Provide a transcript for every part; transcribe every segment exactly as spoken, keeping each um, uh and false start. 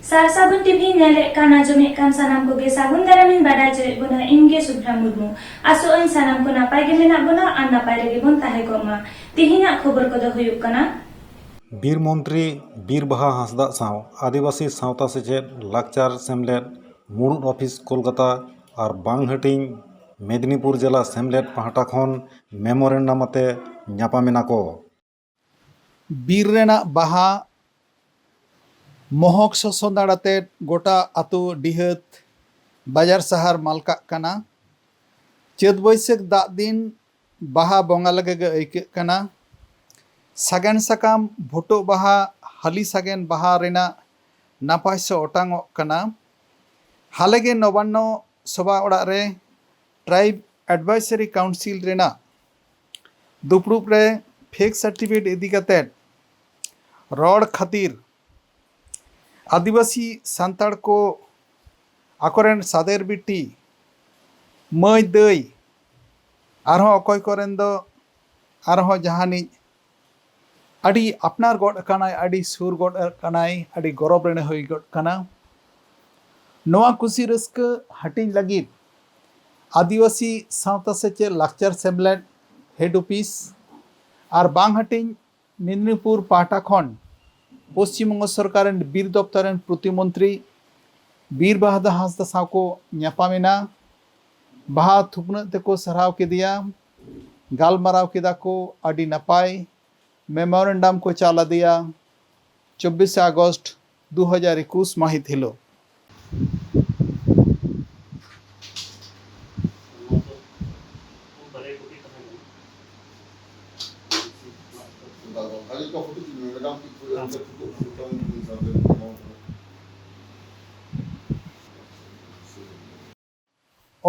ᱥᱟᱨ ᱥᱟᱹᱜᱩᱱ ᱴᱤᱵᱷᱤ ᱧᱮᱞᱮᱫ ᱠᱟᱱ, ᱟᱸᱡᱚᱢᱮᱫ ᱠᱟᱱ ᱥᱟᱱᱟᱢ ᱠᱚᱜᱮ ᱥᱟᱹᱜᱩᱱ ᱫᱟᱨᱟᱢᱤᱧ ᱵᱟᱰᱟᱭ ᱦᱚᱪᱚᱭᱮᱫ ᱵᱚᱱᱟ᱾ ᱤᱧ ᱜᱮ ᱥᱩᱵᱷᱨᱟ ᱢᱩᱨᱢᱩ᱾ ᱟᱥᱚᱜ ᱟᱹᱧ ᱥᱟᱱᱟᱢ ᱠᱚ ᱱᱟᱯᱟᱭ ᱜᱮ ᱢᱮᱱᱟᱜ ᱵᱚᱱᱟ ᱟᱨ ᱱᱟᱯᱟᱭ ᱨᱮᱜᱮ ᱵᱚᱱ ᱛᱟᱦᱮᱸ ᱠᱚᱜ ᱢᱟ᱾ ᱛᱤᱦᱤᱧᱟᱜ ᱠᱷᱚᱵᱚᱨ ᱠᱚᱫᱚ ᱦᱩᱭᱩᱜ ᱠᱟᱱᱟ᱾ ᱵᱤᱨ ᱢᱚᱱᱛᱨᱤ ᱵᱤᱨ ᱵᱟᱦᱟ ᱦᱟᱸᱥᱫᱟᱜ ᱥᱟᱶ ᱟᱹᱫᱤᱵᱟᱹᱥᱤ ᱥᱟᱶᱛᱟ ᱥᱮᱪᱮᱫ ᱞᱟᱠᱪᱟᱨ ᱥᱮᱢᱞᱮᱫ ᱢᱩᱲᱩᱫ ᱚᱯᱷᱤᱥ ᱠᱳᱞᱠᱟᱛᱟ ᱟᱨ ᱵᱟᱝ ᱦᱟᱹᱴᱤᱧ ᱢᱮᱫᱽᱱᱤᱯᱩᱨ ᱡᱮᱞᱟ ᱥᱮᱢᱞᱮᱫ ᱯᱟᱦᱴᱟ ᱠᱷᱚᱱ ᱢᱮᱢᱳᱨᱮᱱᱰᱟᱢ ᱟᱛᱮ ᱧᱟᱯᱟᱢ ᱮᱱᱟ ᱠᱚ᱾ ᱵᱤᱨ ᱨᱮᱱᱟᱜ ᱵᱟᱦᱟ ᱢᱚᱦᱚᱠ ᱥᱚᱥᱚᱱᱫᱟᱲ ᱟᱛᱮᱫ ᱜᱚᱴᱟ ᱟᱹᱛᱩ ᱰᱤᱦᱟᱹᱛ ᱵᱟᱡᱟᱨ ᱥᱟᱦᱟᱨ ᱢᱟᱞᱠᱟᱜ ᱠᱟᱱᱟ᱾ ᱪᱟᱹᱛ ᱵᱟᱹᱭᱥᱟᱹᱠᱷ ᱫᱟᱜ ᱫᱤᱱ ᱵᱟᱦᱟ ᱵᱚᱸᱜᱟ ᱞᱮᱠᱟ ᱜᱮ ᱟᱹᱭᱠᱟᱹᱜ ᱠᱟᱱᱟ᱾ ᱥᱟᱜᱮᱱ ᱥᱟᱠᱟᱢ, ᱵᱷᱩᱴᱟᱹᱜ ᱵᱟᱦᱟ, ᱦᱟᱹᱞᱤ ᱥᱟᱜᱮᱱ ᱵᱟᱦᱟ ᱨᱮᱱᱟᱜ ᱱᱟᱯᱟᱭ ᱥᱚ ᱚᱴᱟᱝᱚᱜ ᱠᱟᱱᱟ᱾ ᱦᱟᱞᱮ ᱜᱮ ᱱᱚᱵᱟᱱᱱᱚ ᱥᱚᱵᱷᱟ ᱚᱲᱟᱜ ᱨᱮ ᱴᱨᱟᱭᱤᱵᱽ ᱮᱰᱵᱟᱭᱥᱟᱨᱤ ᱠᱟᱣᱩᱱᱥᱤᱞ ᱨᱮᱱᱟᱜ ᱫᱩᱯᱲᱩᱵ ᱨᱮ ᱯᱷᱮᱠ ᱥᱟᱨᱴᱤᱯᱷᱤᱠᱮᱴ ᱤᱫᱤ ᱠᱟᱛᱮ ᱨᱚᱲ ᱠᱷᱟᱹᱛᱤᱨ ᱟᱹᱫᱤᱵᱟᱹᱥᱤ ᱥᱟᱱᱛᱟᱲ ᱠᱚ ᱟᱠᱚᱨᱮᱱ ᱥᱟᱫᱮᱨ ᱵᱤᱴᱤ, ᱢᱟᱹᱭ ᱫᱟᱹᱭ, ᱟᱨᱦᱚᱸ ᱚᱠᱚᱭ ᱠᱚᱨᱮᱱ ᱫᱚ ᱟᱨᱦᱚᱸ ᱡᱟᱦᱟᱱᱤᱡ ᱟᱹᱰᱤ ᱟᱯᱱᱟᱨ ᱜᱚᱫ ᱟᱠᱟᱱᱟᱭ, ᱟᱹᱰᱤ ᱥᱩᱨ ᱜᱚᱫ ᱟᱠᱟᱱᱟᱭ, ᱟᱹᱰᱤ ᱜᱚᱨᱚᱵᱽ ᱨᱮᱱᱮ ᱦᱩᱭ ᱜᱚᱫ ᱠᱟᱱᱟ᱾ ᱱᱚᱣᱟ ᱠᱩᱥᱤ ᱨᱟᱹᱥᱠᱟᱹ ᱦᱟᱹᱴᱤᱧ ᱞᱟᱹᱜᱤᱫ ᱟᱹᱫᱤᱵᱟᱹᱥᱤ ᱥᱟᱶᱛᱟ ᱥᱮᱪᱮᱫ ᱞᱟᱠᱪᱟᱨ ᱥᱮᱢᱞᱮᱫ ᱦᱮᱰ ᱚᱯᱷᱤᱥ ᱟᱨ ᱵᱟᱝ ᱦᱟᱹᱴᱤᱧ ᱢᱮᱫᱽᱱᱤᱯᱩᱨ ᱯᱟᱦᱴᱟ ᱠᱷᱚᱱ ᱯᱚᱥᱪᱤᱢ ᱵᱚᱝᱜᱚ ᱥᱚᱨᱠᱟᱨ ᱨᱮᱱ ᱵᱤᱨ ᱫᱚᱯᱛᱚᱨ ᱨᱮᱱ ᱯᱨᱚᱛᱤᱢᱚᱱᱛᱨᱤ ᱵᱤᱨ ᱵᱟᱦᱟ ᱦᱟᱸᱥᱫᱟ ᱥᱟᱶ ᱠᱚ ᱧᱟᱯᱟᱢ ᱮᱱᱟ᱾ ᱵᱟᱦᱟ ᱛᱷᱩᱯᱱᱟᱹᱜ ᱛᱮᱠᱚ ᱥᱟᱨᱦᱟᱣ ᱠᱮᱫᱮᱭᱟ᱾ ᱜᱟᱞᱢᱟᱨᱟᱣ ᱠᱮᱫᱟ ᱠᱚ ᱟᱹᱰᱤ ᱱᱟᱯᱟᱭ᱾ ᱢᱮᱢᱳᱨᱮᱱᱰᱟᱢ ᱠᱚ ᱪᱟᱞ ᱟᱫᱮᱭᱟ ᱪᱚᱵᱵᱤᱥᱮ ᱟᱜᱚᱥᱴ ᱫᱩ ᱦᱟᱡᱟᱨ ᱮᱠᱩᱥ ᱢᱟᱹᱦᱤᱛ ᱦᱤᱞᱳᱜ᱾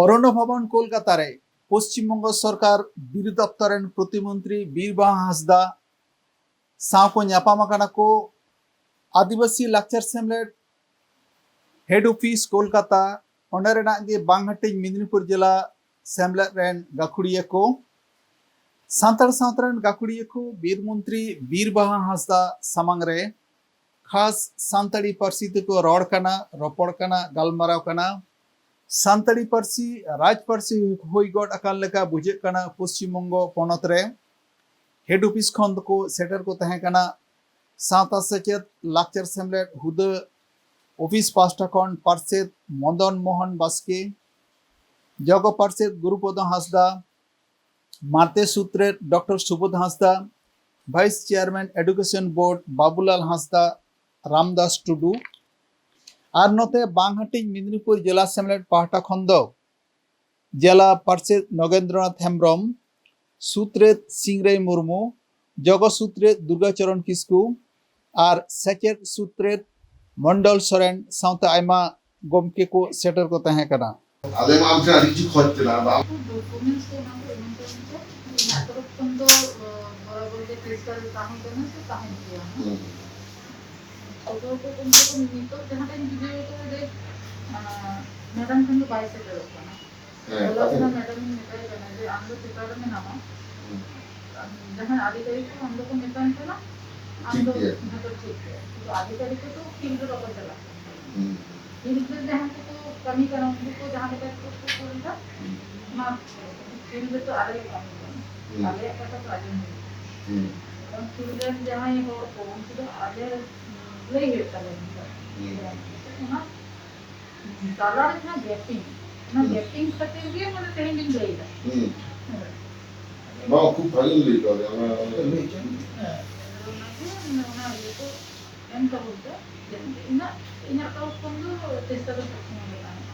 ᱚᱨᱚᱱᱱᱚ ᱵᱷᱚᱵᱚᱱ ᱠᱳᱞᱠᱟᱛᱟ ᱨᱮ ᱯᱚᱥᱪᱤᱢ ᱵᱚᱝᱜᱚ ᱥᱚᱨᱠᱟᱨ ᱵᱤᱨ ᱫᱚᱯᱛᱚᱨ ᱨᱮᱱ ᱯᱨᱚᱛᱤᱢᱚᱱᱛᱨᱤ ᱵᱤᱨ ᱵᱟᱦᱟ ᱦᱟᱸᱥᱫᱟ ᱥᱟᱶ ᱠᱚ ᱧᱟᱯᱟᱢ ᱟᱠᱟᱱᱟ ᱠᱚ᱾ ᱟᱹᱫᱤᱵᱟᱹᱥᱤ ᱞᱟᱠᱪᱟᱨ ᱥᱮᱢᱞᱮᱫ ᱦᱮᱰ ᱚᱯᱷᱤᱥ ᱠᱳᱞᱠᱟᱛᱟ, ᱚᱸᱰᱮ ᱨᱮᱱᱟᱜ ᱜᱮ ᱵᱟᱝ ᱦᱟᱹᱴᱤᱧ ᱢᱮᱫᱽᱱᱤᱯᱩᱨ ᱡᱮᱞᱟ ᱥᱮᱢᱞᱮᱫ ᱨᱮᱱ ᱜᱟᱹᱠᱷᱩᱲᱤᱭᱟᱹ ᱠᱚ, ᱥᱟᱱᱛᱟᱲ ᱥᱟᱶᱛᱟ ᱨᱮᱱ ᱜᱟᱹᱠᱷᱩᱲᱤᱭᱟᱹ ᱠᱚ ᱵᱤᱨ ᱢᱚᱱᱛᱨᱤ ᱵᱤᱨ ᱵᱟᱦᱟ ᱦᱟᱸᱥᱫᱟ ᱥᱟᱢᱟᱝ ᱨᱮ ᱠᱷᱟᱥ ᱥᱟᱱᱛᱟᱲᱤ ᱯᱟᱹᱨᱥᱤ ᱛᱮᱠᱚ ᱨᱚᱲ ᱠᱟᱱᱟ, ᱨᱚᱯᱚᱲ ᱠᱟᱱᱟ, ᱜᱟᱞᱢᱟᱨᱟᱣ ᱠᱟᱱᱟ᱾ ᱥᱟᱱᱛᱟᱲᱤ ᱯᱟᱹᱨᱥᱤ ᱨᱟᱡᱽ ᱯᱟᱹᱨᱥᱤ ᱦᱩᱭ ᱜᱚᱫ ᱟᱠᱟᱱ ᱞᱮᱠᱟ ᱵᱩᱡᱷᱟᱹᱜ ᱠᱟᱱᱟ ᱯᱚᱥᱪᱤᱢ ᱵᱚᱝᱜᱚ ᱯᱚᱱᱚᱛ ᱨᱮ᱾ ᱦᱮᱰ ᱚᱯᱷᱤᱥ ᱠᱷᱚᱱ ᱫᱚᱠᱚ ᱥᱮᱴᱮᱨ ᱠᱚ ᱛᱟᱦᱮᱸ ᱠᱟᱱᱟ ᱥᱟᱶᱛᱟ ᱥᱮᱪᱮᱫ ᱞᱟᱠᱪᱟᱨ ᱥᱮᱢᱞᱮᱫ ᱦᱩᱫᱟᱹ ᱚᱯᱷᱤᱥ ᱯᱟᱦᱴᱟ ᱠᱷᱚᱱ ᱯᱟᱨᱥᱮᱛ ᱢᱚᱫᱚᱱ ᱢᱳᱦᱚᱱ ᱵᱟᱥᱠᱮ, ᱡᱚᱜᱚ ᱯᱟᱨᱥᱮᱛ ᱜᱩᱨᱩᱯᱚᱫᱚ ᱦᱟᱸᱥᱫᱟ, ᱢᱟᱨᱛᱮ ᱥᱩᱛᱨᱮᱛ doctor Subodh Hansda, vice chairman education board Babulal Hansda, Ramdas Tudu. ᱟᱨ ᱱᱚᱛᱮ ᱵᱟᱝᱦᱟᱴᱤᱧ ᱢᱮᱫᱽᱱᱤᱯᱩᱨ ᱡᱮᱞᱟ ᱥᱮᱢᱞᱮᱫ ᱯᱟᱦᱴᱟ ᱠᱷᱚᱱ ᱫᱚ ᱡᱮᱞᱟ ᱯᱟᱨᱥᱮᱛ ᱱᱚᱜᱮᱱᱫᱨᱚᱱᱟᱛᱷ ᱦᱮᱢᱵᱨᱚᱢ, ᱥᱩᱛᱨᱮᱛ ᱥᱤᱝᱨᱟᱹᱭ ᱢᱩᱨᱢᱩ, ᱡᱚᱜᱚ ᱥᱩᱛᱨᱮᱛ ᱫᱩᱨᱜᱟᱪᱚᱨᱚᱱ ᱠᱤᱥᱠᱩ ᱟᱨ ᱥᱮᱪᱮᱫ ᱥᱩᱛᱨᱮᱛ ᱢᱚᱱᱰᱚᱞ ᱥᱚᱨᱮᱱ ᱥᱟᱶᱛᱮ ᱟᱭᱢᱟ ᱜᱚᱢᱠᱮ ᱠᱚ ᱥᱮᱴᱮᱨ ᱠᱚ ᱛᱟᱦᱮᱸ ᱠᱟᱱᱟ᱾ ᱟᱞᱮ ᱢᱟ ᱟᱢ ᱴᱷᱮᱱ ᱟᱹᱰᱤ ᱠᱤᱪᱷᱩ ᱠᱷᱚᱡᱽ ᱛᱮᱱᱟᱜ, ᱟᱫᱚ ᱟᱢ ᱰᱚᱠᱩᱢᱮᱱᱴᱥ ᱠᱚ ᱚᱱᱟ ᱠᱚ ᱮᱢᱟᱱ ᱛᱮᱢᱟᱱ ᱠᱚ ᱤᱧᱟᱹᱜ ᱛᱚᱨᱚᱯ ᱠᱷᱚᱱ ᱫᱚ, ᱟᱸ, ᱵᱚᱨᱟᱵᱚᱨ ᱜᱮ ᱪᱮᱥᱴᱟ ᱫᱚ ᱛᱟᱦᱮᱸ ᱠᱟᱱᱟ ᱥᱮ ᱛᱟᱦᱮᱱ ᱜᱮᱭᱟ᱾ ᱦᱩᱸ᱾ ᱠᱷᱚᱵᱚᱨ ᱠᱚ ᱠᱚᱢ ᱥᱮ ᱠᱚᱢ ᱱᱤᱛᱚᱜ ᱡᱟᱦᱟᱸᱴᱟᱧ ᱵᱩᱡᱷᱟᱹᱣ ᱠᱟᱫᱟ ᱡᱮ, ᱟᱸ, ᱢᱮᱰᱟᱢ ᱴᱷᱮᱱ ᱫᱚ ᱵᱟᱭ ᱥᱮᱴᱮᱨᱚᱜ ᱠᱟᱱᱟ᱾ ᱦᱮᱸ, ᱦᱚᱞᱟ ᱠᱟᱛᱷᱟ ᱠᱷᱚᱱᱟᱜ ᱜᱮ᱾ ᱢᱮᱰᱟᱢ ᱤᱧ ᱢᱮᱛᱟᱭ ᱠᱟᱱᱟ ᱡᱮ ᱟᱢ ᱫᱚ ᱪᱮᱛᱟᱱ ᱨᱮ ᱢᱮᱱᱟᱢᱟ᱾ ᱦᱩᱸ᱾ ᱟᱢ ᱡᱟᱦᱟᱸᱭ ᱟᱫᱷᱤᱠᱟᱨᱤᱠ ᱠᱚ ᱟᱢ ᱫᱚᱠᱚ ᱢᱮᱛᱟᱢ ᱠᱟᱱᱟ, ᱟᱢ ᱴᱷᱤᱠ ᱫᱚ ᱜᱮᱭᱟ᱾ ᱡᱷᱚᱛᱚ ᱴᱷᱤᱠ ᱜᱮᱭᱟ᱾ ᱠᱤᱱᱛᱩ ᱟᱫᱷᱤᱠᱟᱨᱤᱠ ᱠᱚ ᱛᱚ ᱯᱷᱤᱞᱰ ᱨᱮ ᱵᱟᱠᱚ ᱪᱟᱞᱟᱜ ᱠᱟᱱᱟ᱾ ᱦᱩᱸ᱾ ᱯᱷᱤᱞᱰ ᱨᱮ ᱡᱟᱦᱟᱸᱭ ᱠᱚᱠᱚ ᱠᱟᱹᱢᱤ ᱠᱟᱱᱟ, ᱩᱱᱠᱩ ᱠᱚ ᱡᱟᱦᱟᱸ ᱞᱮᱠᱟ ᱠᱚ ᱠᱩᱞ ᱮᱫᱟ, ᱦᱩᱸ᱾ ᱚᱱᱟ ᱯᱷᱤᱞᱰ ᱨᱮ ᱛᱚ ᱟᱞᱮ ᱞᱮ ᱠᱟᱹᱢᱤ ᱠᱟᱱᱟ᱾ ᱦᱩᱸ᱾ ᱟᱞᱮᱭᱟᱜ ᱠᱟᱛᱷᱟ ᱛᱚ ᱟᱸᱡᱚᱢ ᱦᱩᱭᱩᱜᱼᱟ᱾ ᱦᱩᱸ᱾ ᱠᱟᱨᱚᱱ ᱯᱷᱤᱞᱰ ᱨᱮᱱ ᱡᱟᱦᱟᱸᱭ ᱦᱚᱲ ᱠᱚ, ᱩᱱᱠᱩ ᱫᱚ ᱟᱞᱮ ᱞᱟᱹᱭ ᱦᱩᱭᱩᱜ ᱛᱟᱞᱮᱭᱟ᱾ ᱦᱩᱸ᱾ ᱚᱱᱟ ᱛᱟᱞᱟᱨᱮ ᱡᱟᱦᱟᱸ ᱜᱮᱯᱤᱝ, ᱚᱱᱟ ᱦᱩᱸ᱾ ᱜᱮᱯᱤᱝ ᱠᱷᱟᱹᱛᱤᱨ ᱜᱮ ᱢᱟᱱᱮ ᱛᱮᱦᱮᱧ ᱫᱚᱧ ᱞᱟᱹᱭ ᱮᱫᱟ᱾ ᱦᱩᱸ᱾ ᱦᱮᱸ᱾ ᱵᱟᱝ, ᱠᱷᱩᱵ ᱵᱷᱟᱜᱮᱢ ᱞᱟᱹᱭ ᱠᱟᱣᱫᱟ, ᱚᱱᱟ, ᱚᱱᱟ ᱞᱟᱹᱭ ᱦᱚᱪᱚ᱾ ᱦᱮᱸ, ᱚᱱᱟᱜᱮ, ᱢᱟᱱᱮ, ᱚᱱᱟ ᱤᱭᱟᱹ ᱠᱚ ᱮᱢ ᱛᱟᱵᱚᱱ ᱯᱮ, ᱡᱮ ᱤᱧᱟᱹᱜ, ᱤᱧᱟᱹᱜ ᱛᱚᱨᱚᱯ ᱠᱷᱚᱱ ᱫᱚ ᱪᱮᱥᱴᱟ ᱫᱚ ᱥᱚᱵ ᱥᱚᱢᱚᱭ ᱜᱮ ᱛᱟᱦᱮᱱᱟ᱾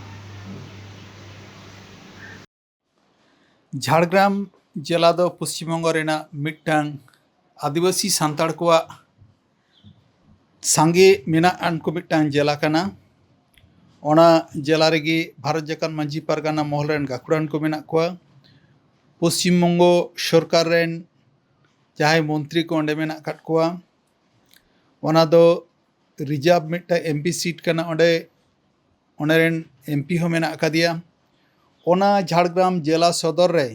ᱡᱷᱟᱲᱜᱨᱟᱢ ᱡᱮᱞᱟ ᱫᱚ ᱯᱚᱥᱪᱤᱢᱵᱚᱝᱜᱚ ᱨᱮᱱᱟᱜ ᱢᱤᱫᱴᱟᱝ ᱟᱹᱫᱤᱵᱟᱹᱥᱤ ᱥᱟᱱᱛᱟᱲ ᱠᱚᱣᱟᱜ ᱥᱟᱸᱜᱮ ᱢᱮᱱᱟᱜ ᱟᱱ ᱠᱚ ᱢᱤᱫᱴᱟᱝ ᱡᱮᱞᱟ ᱠᱟᱱᱟ᱾ ᱚᱱᱟ ᱡᱮᱞᱟ ᱨᱮᱜᱮ ᱵᱷᱟᱨᱚᱛ ᱡᱟᱠᱟᱛ ᱢᱟᱹᱡᱷᱤ ᱯᱟᱨᱜᱟᱱᱟ ᱢᱚᱦᱚᱞ ᱨᱮᱱ ᱜᱟᱹᱠᱷᱩᱲᱟᱱ ᱠᱚ ᱢᱮᱱᱟᱜ ᱠᱚᱣᱟ᱾ ᱯᱚᱥᱪᱤᱢ ᱵᱚᱝᱜᱚ ᱥᱚᱨᱠᱟᱨ ᱨᱮᱱ ᱡᱟᱦᱟᱸᱭ ᱢᱚᱱᱛᱨᱤ ᱠᱚ ᱚᱸᱰᱮ ᱢᱮᱱᱟᱜ ᱟᱠᱟᱫ ᱠᱚᱣᱟ, ᱚᱱᱟ ᱫᱚ ᱨᱤᱡᱟᱨᱵᱷ ᱢᱤᱫᱴᱟᱝ ᱮᱢᱯᱤ ᱥᱤᱴ ᱠᱟᱱᱟ᱾ ᱚᱸᱰᱮ, ᱚᱸᱰᱮ ᱨᱮᱱ ᱮᱢᱯᱤ ᱦᱚᱸ ᱢᱮᱱᱟᱜ ᱟᱠᱟᱫᱮᱭᱟ᱾ ᱚᱱᱟ ᱡᱷᱟᱲᱜᱨᱟᱢ ᱡᱮᱞᱟ ᱥᱚᱫᱚᱨ ᱨᱮ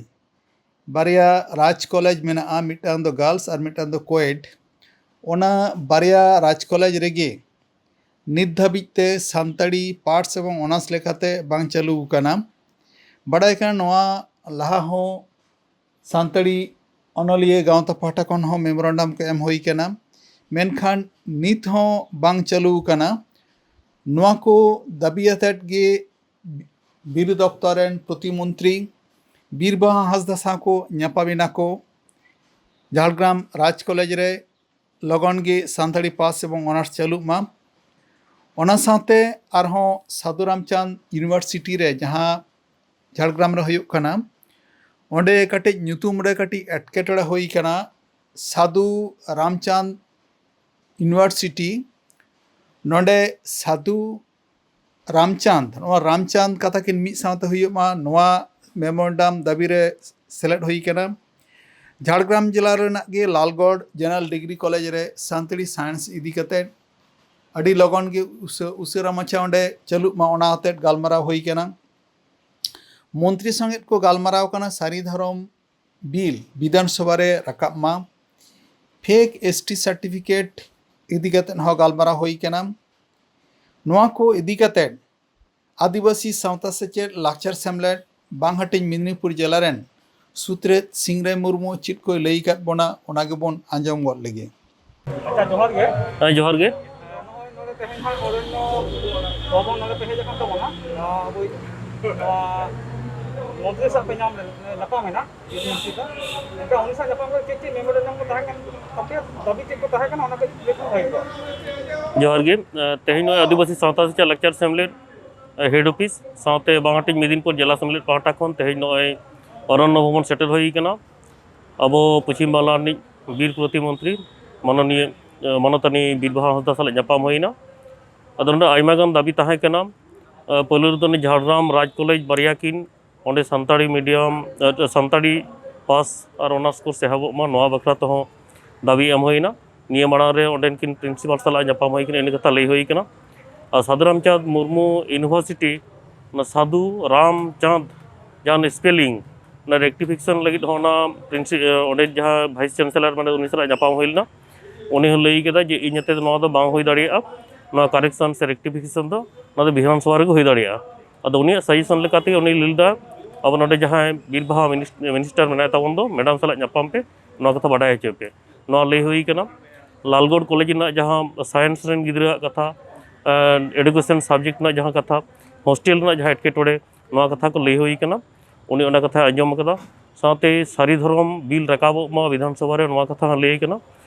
ᱵᱟᱨᱭᱟ ᱨᱟᱡᱽ ᱠᱚᱞᱮᱡᱽ ᱢᱮᱱᱟᱜᱼᱟ, ᱢᱤᱫᱴᱟᱝ ᱫᱚ ᱜᱟᱨᱞᱥ ᱟᱨ ᱢᱤᱫᱴᱟᱝ ᱫᱚ ᱠᱳᱭᱮᱰ᱾ ᱚᱱᱟ ᱵᱟᱨᱭᱟ ᱨᱟᱡᱽ ᱠᱚᱞᱮᱡᱽ ᱨᱮᱜᱮ ᱱᱤᱛ ᱫᱷᱟᱹᱵᱤᱡ ᱛᱮ ᱥᱟᱱᱛᱟᱲᱤ ᱯᱟᱥ ᱮᱵᱚᱝ ᱚᱱᱟᱨᱥ ᱞᱮᱠᱟᱛᱮ ᱵᱟᱝ ᱪᱟᱹᱞᱩ ᱟᱠᱟᱱᱟ᱾ ᱵᱟᱰᱟᱭ ᱠᱟᱱᱟ, ᱱᱚᱣᱟ ᱞᱟᱦᱟ ᱦᱚᱸ ᱥᱟᱱᱛᱟᱲᱤ ᱚᱱᱚᱞᱤᱭᱟᱹ ᱜᱟᱶᱛᱟ ᱯᱟᱦᱴᱟ ᱠᱷᱚᱱ ᱦᱚᱸ ᱢᱮᱢᱳᱨᱟᱱᱰᱟᱢ ᱠᱚ ᱮᱢ ᱦᱩᱭ ᱠᱟᱱᱟ, ᱢᱮᱱᱠᱷᱟᱱ ᱱᱤᱛ ᱦᱚᱸ ᱵᱟᱝ ᱪᱟᱹᱞᱩ ᱟᱠᱟᱱᱟ᱾ ᱱᱚᱣᱟ ᱠᱚ ᱫᱟᱹᱵᱤ ᱟᱛᱮᱫ ᱜᱮ ᱵᱤᱨᱩ ᱫᱚᱯᱛᱚᱨ ᱨᱮᱱ ᱯᱨᱚᱛᱤᱢᱚᱱᱛᱨᱤ ᱵᱤᱨᱵᱟᱦᱟ ᱦᱟᱸᱥᱫᱟ ᱥᱟᱶ ᱠᱚ ᱧᱟᱯᱟᱢ ᱮᱱᱟ ᱠᱚ ᱡᱷᱟᱲᱜᱨᱟᱢ ᱨᱟᱡᱽ ᱠᱚᱞᱮᱡᱽ ᱨᱮ᱾ ᱞᱚᱜᱚᱱ ᱜᱮ ᱥᱟᱱᱛᱟᱲᱤ ᱯᱟᱥ ᱮᱵᱚᱝ ᱚᱱᱟᱨᱥ ᱪᱟᱹᱞᱩᱜ ᱢᱟ᱾ ᱚᱱᱟ ᱥᱟᱶᱛᱮ ᱟᱨᱦᱚᱸ ᱥᱟᱹᱫᱷᱩ ᱨᱟᱢᱪᱟᱸᱫᱽ ᱤᱭᱩᱱᱤᱵᱷᱟᱨᱥᱤᱴᱤ ᱨᱮ, ᱡᱟᱦᱟᱸ ᱡᱷᱟᱲᱜᱨᱟᱢ ᱨᱮ ᱦᱩᱭᱩᱜ ᱠᱟᱱᱟ, ᱚᱸᱰᱮ ᱠᱟᱹᱴᱤᱡ ᱧᱩᱛᱩᱢ ᱨᱮ ᱠᱟᱹᱴᱤᱡ ᱮᱴᱠᱮᱴᱚᱬᱮ ᱦᱩᱭ ᱠᱟᱱᱟ᱾ ᱥᱟᱹᱫᱷᱩ ᱨᱟᱢᱪᱟᱸᱫᱽ ᱤᱭᱩᱱᱤᱵᱷᱟᱨᱥᱤᱴᱤ, ᱱᱚᱰᱮ ᱥᱟᱹᱫᱷᱩ ᱨᱟᱢᱪᱟᱸᱫᱽ, ᱱᱚᱣᱟ ᱨᱟᱢᱪᱟᱸᱫᱽ ᱠᱟᱛᱷᱟ ᱠᱤᱱ ᱢᱤᱫ ᱥᱟᱶᱛᱮ ᱦᱩᱭᱩᱜ ᱢᱟ, ᱱᱚᱣᱟ ᱢᱮᱢᱳᱨᱟᱱᱰᱟᱢ ᱫᱟᱹᱵᱤ ᱨᱮ ᱥᱮᱞᱮᱫ ᱦᱩᱭ ᱠᱟᱱᱟ᱾ ᱡᱷᱟᱲᱜᱨᱟᱢ ᱡᱮᱞᱟ ᱨᱮᱱᱟᱜ ᱜᱮ ᱞᱟᱞᱜᱚᱲ ᱡᱮᱱᱟᱨᱮᱞ ᱰᱤᱜᱽᱨᱤ ᱠᱚᱞᱮᱡᱽ ᱨᱮ ᱥᱟᱱᱛᱟᱲᱤ ᱥᱟᱭᱮᱱᱥ ᱤᱫᱤ ᱠᱟᱛᱮᱫ ᱟᱹᱰᱤ ᱞᱚᱜᱚᱱ ᱜᱮ ᱩᱥᱟᱹ-, ᱩᱥᱟᱹᱨᱟ ᱢᱟᱪᱷᱟ ᱚᱸᱰᱮ ᱪᱟᱹᱞᱩᱜ ᱢᱟ, ᱚᱱᱟ ᱟᱛᱮᱫ ᱜᱟᱞᱢᱟᱨᱟᱣ ᱦᱩᱭ ᱠᱟᱱᱟ᱾ ᱢᱚᱱᱛᱨᱤ ᱥᱚᱸᱜᱮ ᱠᱚ ᱜᱟᱞᱢᱟᱨᱟᱣ ᱠᱟᱱᱟ ᱥᱟᱹᱨᱤ ᱫᱷᱚᱨᱚᱢ ᱵᱤᱞ ᱵᱤᱫᱷᱟᱱ ᱥᱚᱵᱷᱟ ᱨᱮ ᱨᱟᱠᱟᱵ ᱢᱟ᱾ ᱯᱷᱮᱠ ᱮᱥ ᱴᱤ ᱥᱟᱨᱴᱤᱯᱷᱤᱠᱮᱴ ᱤᱫᱤ ᱠᱟᱛᱮᱫ ᱦᱚᱸ ᱜᱟᱞᱢᱟᱨᱟᱣ ᱦᱩᱭ ᱠᱟᱱᱟ᱾ ᱱᱚᱣᱟ ᱠᱚ ᱤᱫᱤ ᱠᱟᱛᱮᱫ ᱟᱹᱫᱤᱵᱟᱹᱥᱤ ᱥᱟᱶᱛᱟ ᱥᱮᱪᱮᱫ ᱞᱟᱠᱪᱟᱨ ᱥᱮᱢᱞᱮᱫ ᱵᱟᱝ ᱦᱟᱹᱴᱤᱧ ᱢᱮᱫᱽᱱᱤᱯᱩᱨ ᱡᱮᱞᱟ ᱨᱮᱱ ᱥᱩᱛᱨᱮᱛ ᱥᱤᱝᱨᱟᱹᱭ ᱢᱩᱨᱢᱩ ᱪᱮᱫ ᱠᱚᱭ ᱞᱟᱹᱭ ᱟᱠᱟᱫ ᱵᱚᱱᱟ, ᱚᱱᱟ ᱜᱮᱵᱚᱱ ᱟᱸᱡᱚᱢ ᱜᱚᱫ ᱞᱮᱜᱮ᱾ ᱟᱪᱪᱷᱟ, ᱡᱚᱦᱟᱨ ᱜᱮ᱾ ᱦᱮᱸ, ᱡᱚᱦᱟᱨ ᱜᱮ᱾ ᱱᱚᱜᱼᱚᱭ ᱱᱚᱰᱮ ᱛᱮᱦᱮᱧ ᱦᱟᱸᱜ ᱚᱨᱚᱱᱱᱚ ᱵᱷᱚᱵᱚᱱ ᱱᱚᱰᱮ ᱯᱮ ᱦᱮᱡ ᱟᱠᱟᱱ ᱛᱟᱵᱚᱱᱟ᱾ ᱱᱚᱣᱟ ᱟᱵᱚᱭᱤᱡ, ᱱᱚᱣᱟ ᱢᱚᱱᱛᱨᱤ ᱥᱟᱶ ᱯᱮ ᱧᱟᱢ ᱞᱮᱱ, ᱧᱟᱯᱟᱢ ᱮᱱᱟ᱾ ᱮᱱᱠᱷᱟᱱ ᱩᱱᱤ ᱥᱟᱶ ᱧᱟᱯᱟᱢ ᱠᱟᱛᱮ ᱪᱮᱫ ᱪᱮᱫ ᱢᱮᱢᱳᱨᱮᱱᱰᱟᱢ ᱠᱚ ᱛᱟᱦᱮᱸ ᱠᱟᱱ ᱛᱟᱯᱮᱭᱟ, ᱫᱟᱹᱵᱤ ᱪᱮᱫ ᱠᱚ ᱛᱟᱦᱮᱸ ᱠᱟᱱᱟ, ᱚᱱᱟ ᱠᱟᱹᱡ ᱞᱟᱹᱭ ᱞᱮᱠᱷᱟᱱ ᱵᱷᱟᱜᱮ ᱠᱚᱜᱼᱟ᱾ ᱡᱚᱦᱟᱨ ᱜᱮ᱾ ᱛᱮᱦᱮᱧ ᱱᱚᱜᱼᱚᱭ ᱟᱹᱫᱤᱵᱟᱹᱥᱤ ᱥᱟᱶᱛᱟ ᱥᱮᱪᱮᱫ ᱞᱟᱠᱪᱟᱨ ᱥᱮᱢᱞᱮᱫ ᱦᱮᱰ ᱚᱯᱷᱤᱥ ᱥᱟᱶᱛᱮ ᱵᱟᱝᱦᱟᱴᱤᱧ ᱢᱮᱫᱤᱱᱯᱩᱨ ᱡᱮᱞᱟ ᱥᱮᱢᱞᱮᱫ ᱯᱟᱦᱴᱟ ᱠᱷᱚᱱ ᱛᱮᱦᱮᱧ ᱱᱚᱜᱼᱚᱭ ᱚᱨᱚᱱᱱᱚ ᱵᱷᱚᱵᱚᱱ ᱥᱮᱴᱮᱨ ᱦᱩᱭ ᱠᱟᱱᱟ᱾ ᱟᱵᱚ ᱯᱚᱪᱷᱤᱢ ᱵᱟᱝᱞᱟ ᱨᱤᱱᱤᱡ ᱵᱤᱨ ᱯᱨᱚᱛᱤᱢᱚᱱᱛᱨᱤ ᱢᱟᱱᱚᱱᱤᱭᱟᱹ, ᱮ, ᱢᱟᱱᱚᱛᱟᱱᱤ ᱵᱤᱨᱵᱟᱦᱟ ᱦᱟᱸᱥᱫᱟ ᱥᱟᱞᱟᱜ ᱧᱟᱯᱟᱢ ᱦᱩᱭᱱᱟ᱾ ᱟᱫᱚ ᱱᱚᱰᱮ ᱟᱭᱢᱟ ᱜᱟᱱ ᱫᱟᱹᱵᱤ ᱛᱟᱦᱮᱸ ᱠᱟᱱᱟ᱾ ᱮ, ᱯᱳᱭᱞᱳ ᱨᱮᱫᱚ ᱩᱱᱤ ᱡᱷᱟᱲᱜᱨᱟᱢ ᱨᱟᱡᱽ ᱠᱚᱞᱮᱡᱽ ᱵᱟᱨᱭᱟ ᱠᱤᱱ, ᱚᱸᱰᱮ ᱥᱟᱱᱛᱟᱲᱤ ᱢᱤᱰᱤᱭᱟᱢ, ᱮ, ᱥᱟᱱᱛᱟᱲᱤ ᱯᱟᱥ ᱟᱨ ᱚᱱᱟᱨᱥ ᱠᱳᱨᱥ ᱮᱦᱚᱵᱚᱜ ᱢᱟ, ᱱᱚᱣᱟ ᱵᱟᱠᱷᱨᱟ ᱛᱮᱦᱚᱸ ᱫᱟᱹᱵᱤ ᱮᱢ ᱦᱩᱭᱱᱟ᱾ ᱱᱤᱭᱟᱹ ᱢᱟᱲᱟᱝ ᱨᱮ ᱚᱸᱰᱮᱱ ᱠᱤᱱ ᱯᱨᱤᱱᱥᱤᱯᱟᱞ ᱥᱟᱞᱟᱜ ᱧᱟᱯᱟᱢ ᱦᱩᱭ ᱠᱟᱱᱟ, ᱤᱱᱟᱹ ᱠᱟᱛᱷᱟ ᱞᱟᱹᱭ ᱦᱩᱭ ᱠᱟᱱᱟ᱾ ᱟᱨ ᱥᱟᱫᱷᱩ ᱨᱟᱢᱪᱟᱸᱫᱽ ᱢᱩᱨᱢᱩ ᱤᱭᱩᱱᱤᱵᱷᱟᱨᱥᱤᱴᱤ, ᱚᱱᱟ ᱥᱟᱫᱷᱩ ᱨᱟᱢᱪᱟᱸᱫᱽ ᱡᱟᱦᱟᱸ ᱥᱯᱮᱞᱤᱝ, ᱚᱱᱟ ᱨᱮᱠᱴᱤᱯᱷᱤᱠᱮᱥᱚᱱ ᱞᱟᱹᱜᱤᱫ ᱦᱚᱸ ᱚᱱᱟ ᱯᱨᱤᱱᱥᱤ-, ᱚᱸᱰᱮ ᱡᱟᱦᱟᱸ ᱵᱷᱟᱭᱤᱥ ᱪᱟᱱᱥᱮᱞᱟᱨ, ᱢᱟᱱᱮ ᱩᱱᱤ ᱥᱟᱞᱟᱜ ᱧᱟᱯᱟᱢ ᱦᱩᱭ ᱞᱮᱱᱟ᱾ ᱩᱱᱤ ᱦᱚᱸ ᱞᱟᱹᱭ ᱠᱮᱫᱟ ᱡᱮ ᱤᱧ ᱟᱛᱮ ᱫᱚ ᱱᱚᱣᱟ ᱫᱚ ᱵᱟᱝ ᱦᱩᱭ ᱫᱟᱲᱮᱭᱟᱜᱼᱟ, ᱱᱚᱣᱟ correction ᱥᱮ rectification ᱫᱚ ᱱᱚᱣᱟ ᱫᱚ ᱵᱤᱫᱷᱟᱱ ᱥᱚᱵᱷᱟ ᱨᱮᱜᱮ ᱦᱩᱭ ᱫᱟᱲᱮᱭᱟᱜᱼᱟ᱾ ᱟᱫᱚ ᱩᱱᱤᱭᱟᱜ suggestion ᱞᱮᱠᱟᱛᱮ ᱩᱱᱤ ᱞᱟᱹᱭ ᱞᱮᱫᱟ, ᱟᱵᱚ ᱱᱚᱰᱮ ᱡᱟᱦᱟᱸᱭ ᱵᱤᱨ ᱵᱟᱦᱟ ᱢᱤᱱᱤᱥ-, ᱢᱤᱱᱤᱥᱴᱟᱨ ᱢᱮᱱᱟᱭ ᱛᱟᱵᱚᱱ ᱫᱚ, ᱢᱮᱰᱟᱢ ᱥᱟᱞᱟᱜ ᱧᱟᱯᱟᱢ ᱯᱮ, ᱱᱚᱣᱟ ᱠᱟᱛᱷᱟ ᱵᱟᱰᱟᱭ ᱦᱚᱪᱚᱭ ᱯᱮ᱾ ᱱᱚᱣᱟ ᱞᱟᱹᱭ ᱦᱩᱭ ᱠᱟᱱᱟ᱾ ᱞᱟᱞᱜᱚᱲ ᱠᱚᱞᱮᱡᱽ ᱨᱮᱱᱟᱜ ᱡᱟᱦᱟᱸ science ᱨᱮᱱ ᱜᱤᱫᱽᱨᱟᱹᱣᱟᱜ ᱠᱟᱛᱷᱟ, education subject ᱨᱮᱱᱟᱜ ᱡᱟᱦᱟᱸ ᱠᱟᱛᱷᱟ, hostel ᱨᱮᱱᱟᱜ ᱡᱟᱦᱟᱸ ᱮᱴᱠᱮᱴᱚᱬᱮ, ᱱᱚᱣᱟ ᱠᱟᱛᱷᱟ ᱠᱚ ᱞᱟᱹᱭ ᱦᱩᱭ ᱠᱟᱱᱟ᱾ ᱩᱱᱤ ᱚᱱᱟ ᱠᱟᱛᱷᱟᱭ ᱟᱸᱡᱚᱢ ᱠᱟᱫᱟ᱾ ᱥᱟᱶᱛᱮ ᱥᱟᱹᱨᱤ ᱫᱷᱚᱨᱚᱢ ᱵᱤᱞ ᱨᱟᱠᱟᱵᱚᱜ ᱢᱟ ᱵᱤᱫᱷᱟᱱ ᱥᱚᱵᱷᱟ ᱨᱮ, ᱱᱚᱣᱟ ᱠᱟᱛᱷᱟ ᱦᱚᱸ ᱞᱟᱹᱭ ᱠᱟᱱᱟ᱾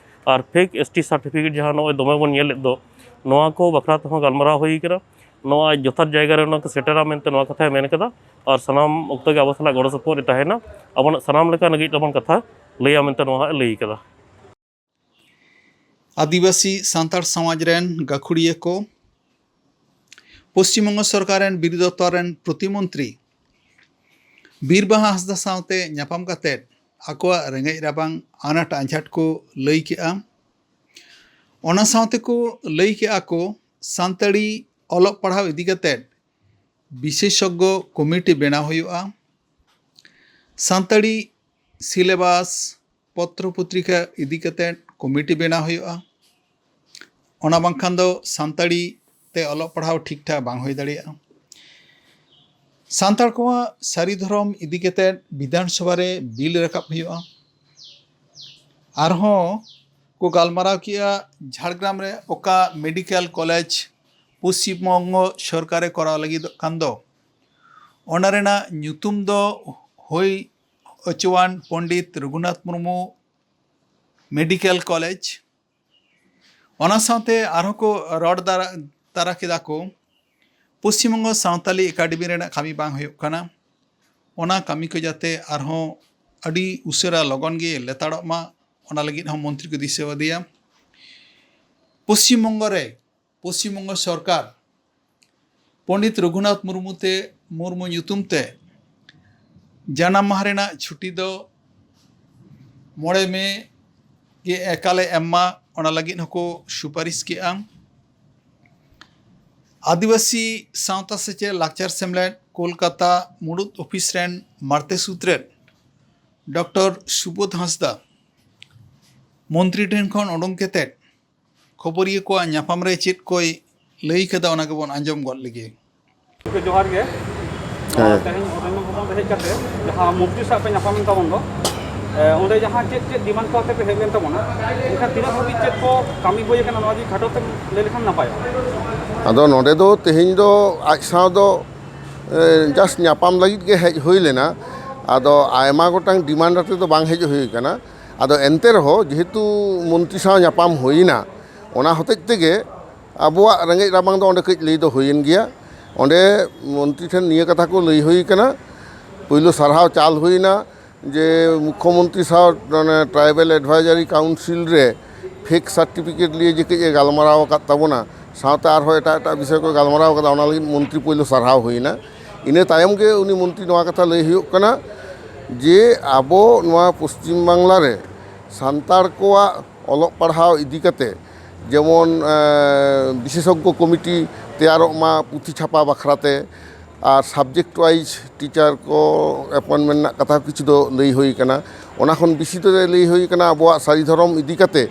ᱟᱨ fake S T certificate ᱡᱟᱦᱟᱸ ᱱᱚᱜᱼᱚᱭ ᱫᱚᱢᱮ ᱵᱚᱱ ᱧᱮᱞᱮᱫ ᱫᱚ, ᱱᱚᱣᱟ ᱠᱚ ᱵᱟᱠᱷᱨᱟ ᱛᱮᱦᱚᱸ ᱜᱟᱞᱢᱟᱨᱟᱣ ᱦᱩᱭ ᱠᱟᱱᱟ᱾ ᱱᱚᱣᱟ ᱡᱚᱛᱷᱟᱛ ᱡᱟᱭᱜᱟ ᱨᱮ ᱚᱱᱟ ᱠᱚ ᱥᱮᱴᱮᱨᱟ ᱢᱮᱱᱛᱮ ᱱᱚᱣᱟ ᱠᱟᱛᱷᱟᱭ ᱢᱮᱱ ᱠᱟᱫᱟ᱾ ᱟᱨ ᱥᱟᱱᱟᱢ ᱚᱠᱛᱚ ᱜᱮ ᱟᱵᱚ ᱥᱟᱞᱟᱜ ᱜᱚᱲᱚ ᱥᱚᱯᱚᱦᱚᱫ ᱨᱮ ᱛᱟᱦᱮᱱᱟ, ᱟᱵᱚᱱᱟᱜ ᱥᱟᱱᱟᱢ ᱞᱮᱠᱟᱱ ᱞᱟᱹᱜᱤᱫ ᱛᱮᱵᱚᱱ ᱠᱟᱛᱷᱟ ᱞᱟᱹᱭᱟ ᱢᱮᱱᱛᱮ ᱱᱚᱣᱟ ᱦᱟᱸᱜ ᱮ ᱞᱟᱹᱭ ᱠᱟᱫᱟ᱾ ᱟᱹᱫᱤᱵᱟᱹᱥᱤ ᱥᱟᱱᱛᱟᱲ ᱥᱚᱢᱟᱡᱽ ᱨᱮᱱ ᱜᱟᱹᱠᱷᱩᱲᱤᱭᱟᱹ ᱠᱚ, ᱯᱚᱥᱪᱤᱢ ᱵᱚᱝᱜᱚ ᱥᱚᱨᱠᱟᱨ ᱨᱮᱱ ᱵᱤᱨᱳᱫᱷᱤ ᱫᱚᱯᱛᱚᱨ ᱨᱮᱱ ᱯᱨᱚᱛᱤᱢᱚᱱᱛᱨᱤ ᱵᱤᱨ ᱵᱟᱦᱟ ᱦᱟᱸᱥᱫᱟ ᱥᱟᱶᱛᱮ ᱧᱟᱯᱟᱢ ᱠᱟᱛᱮ ᱟᱠᱚᱣᱟᱜ ᱨᱮᱸᱜᱮᱡ ᱨᱟᱵᱟᱝ ᱟᱱᱟᱴ ᱟᱸᱡᱷᱟᱴ ᱠᱚ ᱞᱟᱹᱭ ᱠᱮᱜᱼᱟ᱾ ᱚᱱᱟ ᱥᱟᱶᱛᱮ ᱠᱚ ᱞᱟᱹᱭ ᱠᱮᱜᱼᱟ ᱠᱚ, ᱥᱟᱱᱛᱟᱲᱤ ᱚᱞᱚᱜ ᱯᱟᱲᱦᱟᱣ ᱤᱫᱤ ᱠᱟᱛᱮ ᱵᱤᱥᱮᱥᱚᱜᱽᱜᱚ ᱠᱚᱢᱤᱴᱤ ᱵᱮᱱᱟᱣ ᱦᱩᱭᱩᱜᱼᱟ᱾ ᱥᱟᱱᱛᱟᱲᱤ syllabus, ᱯᱚᱛᱨᱚ ᱯᱚᱛᱨᱤᱠᱟ ᱤᱫᱤ ᱠᱟᱛᱮ ᱠᱚᱢᱤᱴᱤ ᱵᱮᱱᱟᱣ ᱦᱩᱭᱩᱜᱼᱟ᱾ ᱚᱱᱟ ᱵᱟᱝᱠᱷᱟᱱ ᱫᱚ ᱥᱟᱱᱛᱟᱲᱤ ᱛᱮ ᱚᱞᱚᱜ ᱯᱟᱲᱦᱟᱣ ᱴᱷᱤᱠ ᱴᱷᱟᱠ ᱵᱟᱝ ᱦᱩᱭ ᱫᱟᱲᱮᱭᱟᱜᱼᱟ᱾ ᱥᱟᱱᱛᱟᱲ ᱠᱚᱣᱟᱜ ᱥᱟᱹᱨᱤ ᱫᱷᱚᱨᱚᱢ ᱤᱫᱤ ᱠᱟᱛᱮ ᱵᱤᱫᱷᱟᱱ ᱥᱚᱵᱷᱟ ᱨᱮ ᱵᱤᱞ ᱨᱟᱠᱟᱵ ᱦᱩᱭᱩᱜᱼᱟ᱾ ᱟᱨᱦᱚᱸ ᱠᱚ ᱜᱟᱞᱢᱟᱨᱟᱣ ᱠᱮᱜᱼᱟ, ᱡᱷᱟᱲᱜᱨᱟᱢ ᱨᱮ ᱚᱠᱟ ᱢᱮᱰᱤᱠᱮᱞ ᱠᱚᱞᱮᱡᱽ ᱯᱚᱥᱪᱤᱢ ᱵᱚᱝᱜᱚ ᱥᱚᱨᱠᱟᱨᱮ ᱠᱚᱨᱟᱣ ᱞᱟᱹᱜᱤᱫᱚᱜ ᱠᱟᱱ ᱫᱚ, ᱚᱱᱟ ᱨᱮᱱᱟᱜ ᱧᱩᱛᱩᱢ ᱫᱚ ᱦᱩᱭ ᱦᱚᱪᱚᱣᱟᱱ ᱯᱚᱱᱰᱤᱛ ᱨᱚᱜᱷᱩᱱᱟᱛᱷ ᱢᱩᱨᱢᱩ ᱢᱮᱰᱤᱠᱮᱞ ᱠᱚᱞᱮᱡᱽ᱾ ᱚᱱᱟ ᱥᱟᱶᱛᱮ ᱟᱨᱦᱚᱸ ᱠᱚ ᱨᱚᱲ ᱫᱟᱨᱟ-, ᱛᱟᱨᱟ ᱠᱮᱫᱟ ᱠᱚ, ᱯᱚᱥᱪᱤᱢ ᱵᱚᱝᱜᱚ ᱥᱟᱶᱛᱟᱞᱤ ᱮᱠᱟᱰᱮᱢᱤ ᱨᱮᱱᱟᱜ ᱠᱟᱹᱢᱤ ᱵᱟᱝ ᱦᱩᱭᱩᱜ ᱠᱟᱱᱟ, ᱚᱱᱟ ᱠᱟᱹᱢᱤ ᱠᱚ ᱡᱟᱛᱮ ᱟᱨᱦᱚᱸ ᱟᱹᱰᱤ ᱩᱥᱟᱹᱨᱟ ᱞᱚᱜᱚᱱ ᱜᱮ ᱞᱮᱛᱟᱲᱚᱜ ᱢᱟ, ᱚᱱᱟ ᱞᱟᱹᱜᱤᱫ ᱦᱚᱸ ᱢᱚᱱᱛᱨᱤ ᱠᱚ ᱫᱤᱥᱟᱹ ᱟᱫᱮᱭᱟ᱾ ᱯᱚᱥᱪᱤᱢ ᱵᱚᱝᱜᱚ ᱨᱮ, ᱯᱚᱥᱪᱤᱢ ᱵᱚᱝᱜᱚ ᱥᱚᱨᱠᱟᱨ ᱯᱚᱱᱰᱤᱛ ᱨᱚᱜᱷᱩᱱᱟᱛᱷ ᱢᱩᱨᱢᱩ ᱛᱮ, ᱢᱩᱨᱢᱩ ᱧᱩᱛᱩᱢ ᱛᱮ ᱡᱟᱱᱟᱢ ᱢᱟᱦᱟ ᱨᱮᱱᱟᱜ ᱪᱷᱩᱴᱤ ᱫᱚ ᱢᱚᱬᱮ ᱢᱮ ᱜᱮ ᱮᱠᱟᱞᱮ ᱮᱢ ᱢᱟ, ᱚᱱᱟ ᱞᱟᱹᱜᱤᱫ ᱦᱚᱸᱠᱚ ᱥᱩᱯᱟᱨᱤᱥ ᱠᱮᱜᱼᱟ᱾ ᱟᱹᱫᱤᱵᱟᱹᱥᱤ ᱥᱟᱶᱛᱟ ᱥᱮᱪᱮᱫ ᱞᱟᱠᱪᱟᱨ ᱥᱮᱢᱞᱮᱫ ᱠᱳᱞᱠᱟᱛᱟ ᱢᱩᱲᱩᱫ ᱚᱯᱷᱤᱥ ᱨᱮᱱ ᱢᱟᱬᱛᱮ ᱥᱩᱛᱨᱮᱛ ᱰᱚᱠᱴᱚᱨ ᱥᱩᱵᱳᱫᱷ ᱦᱟᱸᱥᱫᱟ ᱢᱚᱱᱛᱨᱤ ᱴᱷᱮᱱ ᱠᱷᱚᱱ ᱚᱰᱚᱝ ᱠᱟᱛᱮᱫ ᱠᱷᱚᱵᱚᱨᱤᱭᱟᱹ ᱠᱚᱣᱟᱜ ᱧᱟᱯᱟᱢ ᱨᱮ ᱪᱮᱫ ᱠᱚᱭ ᱞᱟᱹᱭ ᱠᱟᱫᱟ, ᱚᱱᱟ ᱜᱮᱵᱚᱱ ᱟᱸᱡᱚᱢ ᱜᱚᱫ ᱞᱮᱜᱮ᱾ ᱜᱚᱢᱠᱮ, ᱡᱚᱦᱟᱨ ᱜᱮ᱾ ᱦᱮᱸ᱾ ᱛᱮᱦᱮᱧ ᱚᱨᱚᱱᱱᱚ ᱵᱷᱚᱵᱚᱱ ᱨᱮ ᱦᱮᱡ ᱠᱟᱛᱮ ᱡᱟᱦᱟᱸ ᱢᱚᱱᱛᱨᱤ ᱥᱟᱶ ᱯᱮ ᱧᱟᱯᱟᱢᱮᱱ ᱛᱟᱵᱚᱱ ᱫᱚ, ᱮ, ᱚᱸᱰᱮ ᱡᱟᱦᱟᱸ ᱪᱮᱫ ᱪᱮᱫ ᱰᱤᱢᱟᱱᱰ ᱠᱚ ᱟᱛᱮ ᱯᱮ ᱦᱮᱡ ᱞᱮᱱ ᱛᱟᱵᱚᱱᱟ, ᱮᱱᱠᱷᱟᱱ ᱛᱤᱱᱟᱹᱜ ᱦᱟᱹᱵᱤᱡ ᱪᱮᱫ ᱠᱚ ᱠᱟᱹᱢᱤ ᱦᱩᱭ ᱟᱠᱟᱱᱟ, ᱱᱚᱣᱟ ᱡᱩᱫᱤ ᱠᱷᱟᱴᱚ ᱛᱮᱢ ᱞᱟᱹᱭ ᱞᱮᱠᱷᱟᱱ ᱱᱟᱯᱟᱭᱚᱜᱼᱟ᱾ ᱟᱫᱚ ᱱᱚᱰᱮ ᱫᱚ ᱛᱮᱦᱮᱧ ᱫᱚ ᱟᱡ ᱥᱟᱶ ᱫᱚ ᱡᱟᱥᱴ ᱧᱟᱯᱟᱢ ᱞᱟᱹᱜᱤᱫ ᱜᱮ ᱦᱮᱡ ᱦᱩᱭ ᱞᱮᱱᱟ᱾ ᱟᱫᱚ ᱟᱭᱢᱟ ᱜᱚᱴᱟᱝ ᱰᱤᱢᱟᱱᱰ ᱟᱛᱮ ᱫᱚ ᱵᱟᱝ ᱦᱮᱡ ᱦᱩᱭ ᱟᱠᱟᱱᱟ᱾ ᱟᱫᱚ ᱮᱱᱛᱮ ᱨᱮᱦᱚᱸ ᱡᱮᱦᱮᱛᱩ ᱢᱚᱱᱛᱨᱤ ᱥᱟᱶ ᱧᱟᱯᱟᱢ ᱦᱩᱭᱮᱱᱟ, ᱚᱱᱟ ᱦᱚᱛᱮᱡ ᱛᱮᱜᱮ ᱟᱵᱚᱣᱟᱜ ᱨᱮᱸᱜᱮᱡ ᱨᱟᱵᱟᱝ ᱫᱚ ᱚᱸᱰᱮ ᱠᱟᱹᱡ ᱞᱟᱹᱭ ᱫᱚ ᱦᱩᱭᱮᱱ ᱜᱮᱭᱟ᱾ ᱚᱸᱰᱮ ᱢᱚᱱᱛᱨᱤ ᱴᱷᱮᱱ ᱱᱤᱭᱟᱹ ᱠᱟᱛᱷᱟ ᱠᱚ ᱞᱟᱹᱭ ᱦᱩᱭ ᱟᱠᱟᱱᱟ, ᱯᱳᱭᱞᱳ ᱥᱟᱨᱦᱟᱣ ᱪᱟᱞ ᱦᱩᱭᱮᱱᱟ ᱡᱮ ᱢᱩᱠᱠᱷᱚᱢᱚᱱᱛᱨᱤ ᱥᱟᱶ ᱚᱱᱮ ᱴᱨᱟᱭᱵᱮᱞ ᱮᱰᱵᱷᱟᱭᱡᱟᱨᱤ ᱠᱟᱣᱩᱱᱥᱤᱞ ᱨᱮ ᱯᱷᱮᱠ ᱥᱟᱨᱴᱤᱯᱷᱤᱠᱮᱴ ᱱᱤᱭᱮ ᱡᱮ ᱠᱟᱹᱡ ᱮ ᱜᱟᱞᱢᱟᱨᱟᱣ ᱟᱠᱟᱫ ᱛᱟᱵᱚᱱᱟ, ᱥᱟᱶᱛᱮ ᱟᱨᱦᱚᱸ ᱮᱴᱟᱜ ᱮᱴᱟᱜ ᱵᱤᱥᱚᱭ ᱠᱚ ᱜᱟᱞᱢᱟᱨᱟᱣ ᱟᱠᱟᱫᱟ, ᱚᱱᱟ ᱞᱟᱹᱜᱤᱫ ᱢᱚᱱᱛᱨᱤ ᱯᱳᱭᱞᱳ ᱥᱟᱨᱦᱟᱣ ᱦᱩᱭᱮᱱᱟ᱾ ᱤᱱᱟᱹ ᱛᱟᱭᱚᱢ ᱜᱮ ᱩᱱᱤ ᱢᱚᱱᱛᱨᱤ ᱱᱚᱣᱟ ᱠᱟᱛᱷᱟ ᱞᱟᱹᱭ ᱦᱩᱭᱩᱜ ᱠᱟᱱᱟ ᱡᱮ ᱟᱵᱚ ᱱᱚᱣᱟ ᱯᱚᱥᱪᱤᱢ ᱵᱟᱝᱞᱟ ᱨᱮ ᱥᱟᱱᱛᱟᱲ ᱠᱚᱣᱟᱜ ᱚᱞᱚᱜ ᱯᱟᱲᱦᱟᱣ ᱤᱫᱤ ᱠᱟᱛᱮ ᱡᱮᱢᱚᱱ ᱵᱤᱥᱮᱥᱚᱜᱽᱜᱚ ᱠᱚᱢᱤᱴᱤ ᱛᱮᱭᱟᱨᱚᱜ ᱢᱟ ᱯᱩᱛᱷᱤ ᱪᱷᱟᱯᱟ ᱵᱟᱠᱷᱨᱟᱛᱮ, ᱟᱨ ᱥᱟᱵᱡᱮᱠᱴ ᱣᱟᱭᱤᱡᱽ ᱴᱤᱪᱟᱨ ᱠᱚ ᱮᱯᱚᱭᱮᱱᱴᱢᱮᱱᱴ ᱨᱮᱱᱟᱜ ᱠᱟᱛᱷᱟ ᱠᱤᱪᱷᱩ ᱫᱚ ᱞᱟᱹᱭ ᱦᱩᱭ ᱠᱟᱱᱟ᱾ ᱚᱱᱟ ᱠᱷᱚᱱ ᱵᱮᱥᱤ ᱫᱚ ᱞᱟᱹᱭ ᱦᱩᱭ ᱠᱟᱱᱟ ᱟᱵᱚᱣᱟᱜ ᱥᱟᱹᱨᱤ ᱫᱷᱚᱨᱚᱢ ᱤᱫᱤ ᱠᱟᱛᱮ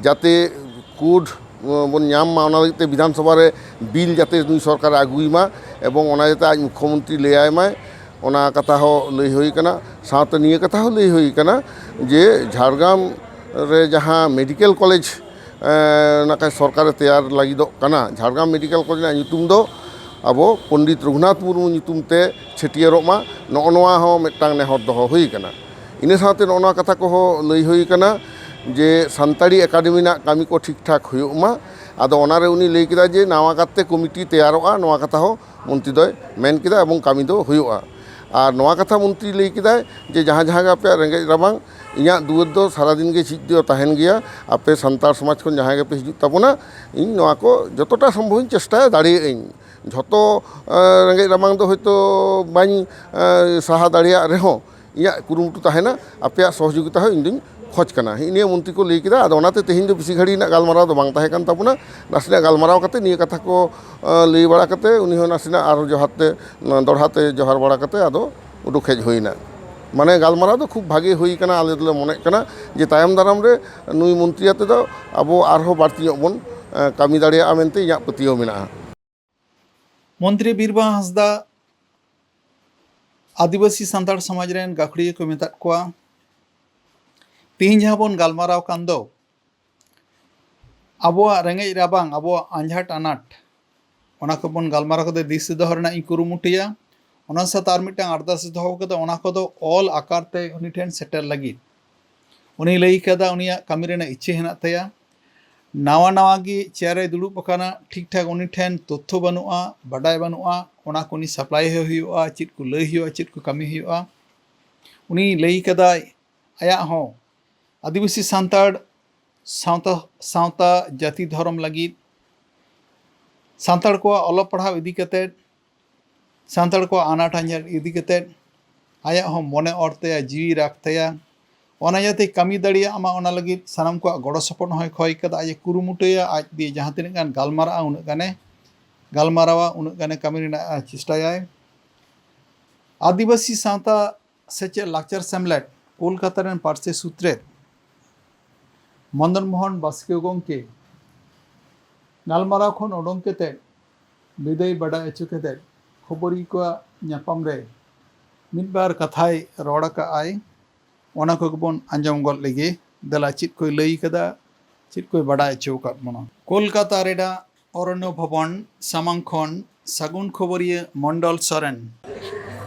ᱡᱟᱛᱮ ᱠᱳᱰ ᱵᱚᱱ ᱧᱟᱢ ᱢᱟ, ᱚᱱᱟ ᱞᱟᱹᱜᱤᱫ ᱛᱮ ᱵᱤᱫᱷᱟᱱ ᱥᱚᱵᱷᱟ ᱨᱮ ᱵᱤᱞ ᱡᱟᱛᱮ ᱱᱩᱭ ᱥᱚᱨᱠᱟᱨᱮ ᱟᱹᱜᱩᱭ ᱢᱟ ᱮᱵᱚᱝ ᱚᱱᱟ ᱡᱟᱛᱮ ᱟᱡ ᱢᱩᱠᱠᱷᱚᱢᱚᱱᱛᱨᱤ ᱞᱟᱹᱭᱟᱭ ᱢᱟᱭ, ᱚᱱᱟ ᱠᱟᱛᱷᱟ ᱦᱚᱸ ᱞᱟᱹᱭ ᱦᱩᱭ ᱠᱟᱱᱟ᱾ ᱥᱟᱶᱛᱮ ᱱᱤᱭᱟᱹ ᱠᱟᱛᱷᱟ ᱦᱚᱸ ᱞᱟᱹᱭ ᱦᱩᱭ ᱠᱟᱱᱟ ᱡᱮ ᱡᱷᱟᱲᱜᱨᱟᱢ ᱨᱮ ᱡᱟᱦᱟᱸ ᱢᱮᱰᱤᱠᱮᱞ ᱠᱚᱞᱮᱡᱽ ᱱᱟᱠᱷᱟᱡ ᱥᱚᱨᱠᱟᱨᱮ ᱛᱮᱭᱟᱨ ᱞᱟᱹᱜᱤᱫᱚᱜ ᱠᱟᱱᱟ, ᱡᱷᱟᱲᱜᱨᱟᱢ ᱢᱮᱰᱤᱠᱮᱞ ᱠᱚᱞᱮᱡᱽ ᱨᱮᱱᱟᱜ ᱧᱩᱛᱩᱢ ᱫᱚ ᱟᱵᱚ ᱯᱚᱱᱰᱤᱛ ᱨᱚᱜᱷᱩᱱᱟᱛᱷ ᱢᱩᱨᱢᱩ ᱧᱩᱛᱩᱢ ᱛᱮ ᱪᱷᱟᱹᱴᱭᱟᱹᱨᱚᱜ ᱢᱟ, ᱱᱚᱜᱼᱚ ᱱᱚᱣᱟ ᱦᱚᱸ ᱢᱤᱫᱴᱟᱝ ᱱᱮᱦᱚᱨ ᱫᱚᱦᱚ ᱦᱩᱭ ᱠᱟᱱᱟ᱾ ᱤᱱᱟᱹ ᱥᱟᱶᱛᱮ ᱱᱚᱜᱼᱚ ᱱᱚᱣᱟ ᱠᱟᱛᱷᱟ ᱠᱚᱦᱚᱸ ᱞᱟᱹᱭ ᱦᱩᱭ ᱠᱟᱱᱟ ᱡᱮ ᱥᱟᱱᱛᱟᱲᱤ ᱮᱠᱟᱰᱮᱢᱤ ᱨᱮᱱᱟᱜ ᱠᱟᱹᱢᱤ ᱠᱚ ᱴᱷᱤᱠ ᱴᱷᱟᱠ ᱦᱩᱭᱩᱜ ᱢᱟ᱾ ᱟᱫᱚ ᱚᱱᱟᱨᱮ ᱩᱱᱤ ᱞᱟᱹᱭ ᱠᱮᱫᱟ ᱡᱮ ᱱᱟᱣᱟ ᱠᱟᱨᱛᱮ ᱠᱚᱢᱤᱴᱤ ᱛᱮᱭᱟᱨᱚᱜᱼᱟ, ᱱᱚᱣᱟ ᱠᱟᱛᱷᱟ ᱦᱚᱸ ᱢᱚᱱᱛᱨᱤ ᱫᱚᱭ ᱢᱮᱱ ᱠᱮᱫᱟ ᱮᱵᱚᱝ ᱠᱟᱹᱢᱤ ᱫᱚ ᱦᱩᱭᱩᱜᱼᱟ᱾ ᱟᱨ ᱱᱚᱣᱟ ᱠᱟᱛᱷᱟ ᱢᱚᱱᱛᱨᱤ ᱞᱟᱹᱭ ᱠᱮᱫᱟᱭ ᱡᱮ ᱡᱟᱦᱟᱸ ᱡᱟᱦᱟᱸ ᱜᱮ ᱟᱯᱮᱭᱟᱜ ᱨᱮᱸᱜᱮᱡ ᱨᱟᱵᱟᱝ, ᱤᱧᱟᱹᱜ ᱫᱩᱣᱟᱹᱨ ᱫᱚ ᱥᱟᱨᱟᱫᱤᱱ ᱜᱮ ᱡᱷᱤᱡ ᱫᱚ ᱛᱟᱦᱮᱱ ᱜᱮᱭᱟ, ᱟᱯᱮ ᱥᱟᱱᱛᱟᱲ ᱥᱚᱢᱟᱡᱽ ᱠᱷᱚᱱ ᱡᱟᱦᱟᱸᱭ ᱜᱮᱯᱮ ᱦᱤᱡᱩᱜ ᱛᱟᱵᱚᱱᱟ, ᱤᱧ ᱱᱚᱣᱟ ᱠᱚ ᱡᱚᱛᱚᱴᱟ ᱥᱚᱢᱵᱷᱚᱵ ᱤᱧ ᱪᱮᱥᱴᱟᱭᱟ, ᱫᱟᱲᱮᱭᱟᱜ ᱟᱹᱧ᱾ ᱡᱷᱚᱛᱚ ᱨᱮᱸᱜᱮᱡ ᱨᱟᱵᱟᱝ ᱫᱚ ᱦᱚᱭᱛᱳ ᱵᱟᱹᱧ ᱥᱟᱦᱟ ᱫᱟᱲᱮᱭᱟᱜ ᱨᱮᱦᱚᱸ ᱤᱧᱟᱹᱜ ᱠᱩᱨᱩᱢᱩᱴᱩ ᱛᱟᱦᱮᱱᱟ, ᱟᱯᱮᱭᱟᱜ ᱥᱚᱦᱚᱡᱳᱜᱤᱛᱟ ᱦᱚᱸ ᱤᱧ ᱫᱩᱧ ᱠᱷᱚᱡᱽ ᱠᱟᱱᱟ᱾ ᱦᱮᱸ, ᱱᱤᱭᱟᱹ ᱢᱚᱱᱛᱨᱤ ᱠᱚ ᱞᱟᱹᱭ ᱠᱮᱫᱟ᱾ ᱟᱫᱚ ᱚᱱᱟᱛᱮ ᱛᱮᱦᱮᱧ ᱫᱚ ᱵᱮᱥᱤ ᱜᱷᱟᱹᱲᱤᱡ ᱨᱮᱱᱟᱜ ᱜᱟᱞᱢᱟᱨᱟᱣ ᱫᱚ ᱵᱟᱝ ᱛᱟᱦᱮᱸ ᱠᱟᱱ ᱛᱟᱵᱚᱱᱟ, ᱱᱟᱥᱮᱱᱟᱜ ᱜᱟᱞᱢᱟᱨᱟᱣ ᱠᱟᱛᱮ ᱱᱤᱭᱟᱹ ᱠᱟᱛᱷᱟ ᱠᱚ ᱞᱟᱹᱭ ᱵᱟᱲᱟ ᱠᱟᱛᱮ ᱩᱱᱤ ᱦᱚᱸ ᱱᱟᱥᱮᱱᱟᱜ ᱟᱨᱦᱚᱸ ᱡᱚᱦᱟᱨ ᱛᱮ, ᱫᱚᱲᱦᱟ ᱛᱮ ᱡᱚᱦᱟᱨ ᱵᱟᱲᱟ ᱠᱟᱛᱮ ᱟᱫᱚ ᱩᱰᱩᱠ ᱦᱮᱡ ᱦᱩᱭᱱᱟ᱾ ᱢᱟᱱᱮ ᱜᱟᱞᱢᱟᱨᱟᱣ ᱫᱚ ᱠᱷᱩᱵ ᱵᱷᱟᱜᱮ ᱦᱩᱭ ᱠᱟᱱᱟ᱾ ᱟᱞᱮ ᱫᱚᱞᱮ ᱢᱚᱱᱮᱜ ᱠᱟᱱᱟ ᱡᱮ ᱛᱟᱭᱚᱢ ᱫᱟᱨᱟᱢ ᱨᱮ ᱱᱩᱭ ᱢᱚᱱᱛᱨᱤ ᱟᱛᱮ ᱫᱚ ᱟᱵᱚ ᱟᱨᱦᱚᱸ ᱵᱟᱹᱲᱛᱤ ᱧᱚᱜ ᱵᱚᱱ, ᱮ, ᱠᱟᱹᱢᱤ ᱫᱟᱲᱮᱭᱟᱜᱼᱟ ᱢᱮᱱᱛᱮ ᱤᱧᱟᱹᱜ ᱯᱟᱹᱛᱭᱟᱹᱣ ᱢᱮᱱᱟᱜᱼᱟ᱾ ᱢᱚᱱᱛᱨᱤ ᱵᱤᱨᱵᱟᱦᱟ ᱦᱟᱸᱥᱫᱟ ᱟᱹᱫᱤᱵᱟᱹᱥᱤ ᱥᱟᱱᱛᱟᱲ ᱥᱚᱢᱟᱡᱽ ᱨᱮᱱ ᱜᱟᱹᱠᱷᱩᱲᱤᱭᱟᱹ ᱠᱚ ᱢᱮᱛᱟᱫ ᱠᱚᱣᱟ᱾ ᱛᱮᱦᱮᱧ ᱡᱟᱦᱟᱸ ᱵᱚᱱ ᱜᱟᱞᱢᱟᱨᱟᱣ ᱠᱟᱱ ᱫᱚ, ᱟᱵᱚᱣᱟᱜ ᱨᱮᱸᱜᱮᱡ ᱨᱟᱵᱟᱝ, ᱟᱵᱚᱣᱟᱜ ᱟᱸᱡᱷᱟᱴ ᱟᱱᱟᱴ, ᱚᱱᱟ ᱠᱚᱵᱚᱱ ᱜᱟᱞᱢᱟᱨᱟᱣ ᱠᱟᱛᱮ ᱫᱤᱥᱟᱹ ᱫᱚᱦᱚ ᱨᱮᱱᱟᱜ ᱤᱧ ᱠᱩᱨᱩᱢᱩᱴᱩᱭᱟ᱾ ᱚᱱᱟ ᱥᱟᱶᱛᱮ ᱟᱨ ᱢᱤᱫᱴᱟᱝ ᱟᱨᱫᱟᱥ ᱤᱧ ᱫᱚᱦᱚ ᱠᱟᱫᱟ, ᱚᱱᱟ ᱠᱚᱫᱚ ᱚᱞ ᱟᱠᱟᱨ ᱛᱮ ᱩᱱᱤ ᱴᱷᱮᱱ ᱥᱮᱴᱮᱨ ᱞᱟᱹᱜᱤᱫ᱾ ᱩᱱᱤ ᱞᱟᱹᱭ ᱠᱟᱫᱟ, ᱩᱱᱤᱭᱟᱜ ᱠᱟᱹᱢᱤ ᱨᱮᱱᱟᱜ ᱤᱪᱪᱷᱟᱹ ᱦᱮᱱᱟᱜ ᱛᱟᱭᱟ᱾ ᱱᱟᱣᱟ ᱱᱟᱣᱟ ᱜᱮ ᱪᱮᱭᱟᱨ ᱨᱮ ᱫᱩᱲᱩᱵ ᱟᱠᱟᱱᱟ, ᱴᱷᱤᱠ ᱴᱷᱟᱠ ᱩᱱᱤ ᱴᱷᱮᱱ ᱛᱚᱛᱛᱷᱚ ᱵᱟᱹᱱᱩᱜᱼᱟ, ᱵᱟᱰᱟᱭ ᱵᱟᱹᱱᱩᱜᱼᱟ, ᱚᱱᱟ ᱠᱚ ᱩᱱᱤ ᱥᱟᱯᱞᱟᱭ ᱦᱩᱭᱩᱜᱼᱟ, ᱪᱮᱫ ᱠᱚ ᱞᱟᱹᱭ ᱦᱩᱭᱩᱜᱼᱟ, ᱪᱮᱫ ᱠᱚ ᱠᱟᱹᱢᱤ ᱦᱩᱭᱩᱜᱼᱟ᱾ ᱩᱱᱤ ᱞᱟᱹᱭ ᱠᱟᱫᱟᱭ, ᱟᱭᱟᱜ ᱦᱚᱸ ᱟᱹᱫᱤᱵᱟᱹᱥᱤ ᱥᱟᱱᱛᱟᱲ ᱥᱟᱶᱛᱟ, ᱥᱟᱶᱛᱟ ᱡᱟᱹᱛᱤ ᱫᱷᱚᱨᱚᱢ ᱞᱟᱹᱜᱤᱫ, ᱥᱟᱱᱛᱟᱲ ᱠᱚᱣᱟᱜ ᱚᱞᱚᱜ ᱯᱟᱲᱦᱟᱣ ᱤᱫᱤ ᱠᱟᱛᱮᱫ, ᱥᱟᱱᱛᱟᱲ ᱠᱚᱣᱟᱜ ᱟᱱᱟᱴ ᱟᱸᱡᱷᱟᱴ ᱤᱫᱤ ᱠᱟᱛᱮᱫ ᱟᱭᱟᱜ ᱦᱚᱸ ᱢᱚᱱᱮ ᱚᱨ ᱛᱟᱭᱟ, ᱡᱤᱣᱤ ᱨᱟᱜᱽ ᱛᱟᱭᱟ᱾ ᱚᱱᱟ ᱡᱟᱛᱮ ᱠᱟᱹᱢᱤ ᱫᱟᱲᱮᱭᱟᱜ ᱢᱟ, ᱚᱱᱟ ᱞᱟᱹᱜᱤᱫ ᱥᱟᱱᱟᱢ ᱠᱚᱣᱟᱜ ᱜᱚᱲᱚ ᱥᱚᱯᱚᱦᱚᱫ ᱦᱚᱸᱭ ᱠᱷᱚᱭ ᱠᱟᱫᱟ᱾ ᱟᱡ ᱮ ᱠᱩᱨᱩᱢᱩᱴᱩᱭᱟ, ᱟᱡ ᱫᱤᱭᱮ ᱡᱟᱦᱟᱸ ᱛᱤᱱᱟᱹᱜ ᱜᱟᱱ ᱜᱟᱞᱢᱟᱨᱟᱜᱼᱟ, ᱩᱱᱟᱹᱜ ᱜᱟᱱᱮ ᱜᱟᱞᱢᱟᱨᱟᱣᱟ, ᱩᱱᱟᱹᱜ ᱜᱟᱱᱮ ᱠᱟᱹᱢᱤ ᱨᱮᱱᱟᱜ ᱮ ᱪᱮᱥᱴᱟᱭᱟᱭ᱾ ᱟᱹᱫᱤᱵᱟᱹᱥᱤ ᱥᱟᱶᱛᱟ ᱥᱮᱪᱮᱫ ᱞᱟᱠᱪᱟᱨ ᱥᱮᱢᱞᱮᱫ ᱠᱳᱞᱠᱟᱛᱟ ᱨᱮᱱ ᱯᱟᱹᱨᱥᱤ ᱥᱩᱛᱨᱮᱫ ᱢᱚᱫᱚᱱ ᱢᱳᱦᱚᱱ ᱵᱟᱥᱠᱮ ᱜᱚᱢᱠᱮ ᱜᱟᱞᱢᱟᱨᱟᱣ ᱠᱷᱚᱱ ᱚᱰᱚᱝ ᱠᱟᱛᱮ ᱵᱤᱫᱟᱹᱭ ᱵᱟᱰᱟᱭ ᱦᱚᱪᱚ ᱠᱟᱛᱮ ᱠᱷᱚᱵᱚᱨᱤᱭᱟᱹ ᱠᱚᱣᱟᱜ ᱧᱟᱯᱟᱢ ᱨᱮ ᱢᱤᱫ ᱵᱟᱨ ᱠᱟᱛᱷᱟᱭ ᱨᱚᱲ ᱟᱠᱟᱫ ᱟᱭ, ᱚᱱᱟ ᱠᱚᱜᱮ ᱵᱚᱱ ᱟᱸᱡᱚᱢ ᱜᱚᱫ ᱞᱮᱜᱮ᱾ ᱫᱮᱞᱟ, ᱪᱮᱫ ᱠᱚᱭ ᱞᱟᱹᱭ ᱠᱟᱫᱟ, ᱪᱮᱫ ᱠᱚᱭ ᱵᱟᱰᱟᱭ ᱦᱚᱪᱚ ᱟᱠᱟᱫ ᱵᱚᱱᱟ᱾ ᱠᱳᱞᱠᱟᱛᱟ ᱨᱮᱱᱟᱜ ᱚᱨᱚᱱᱱᱚ ᱵᱷᱚᱵᱚᱱ ᱥᱟᱢᱟᱝ ᱠᱷᱚᱱ ᱥᱟᱹᱜᱩᱱ ᱠᱷᱚᱵᱚᱨᱤᱭᱟᱹ ᱢᱚᱱᱰᱚᱞ ᱥᱚᱨᱮᱱ᱾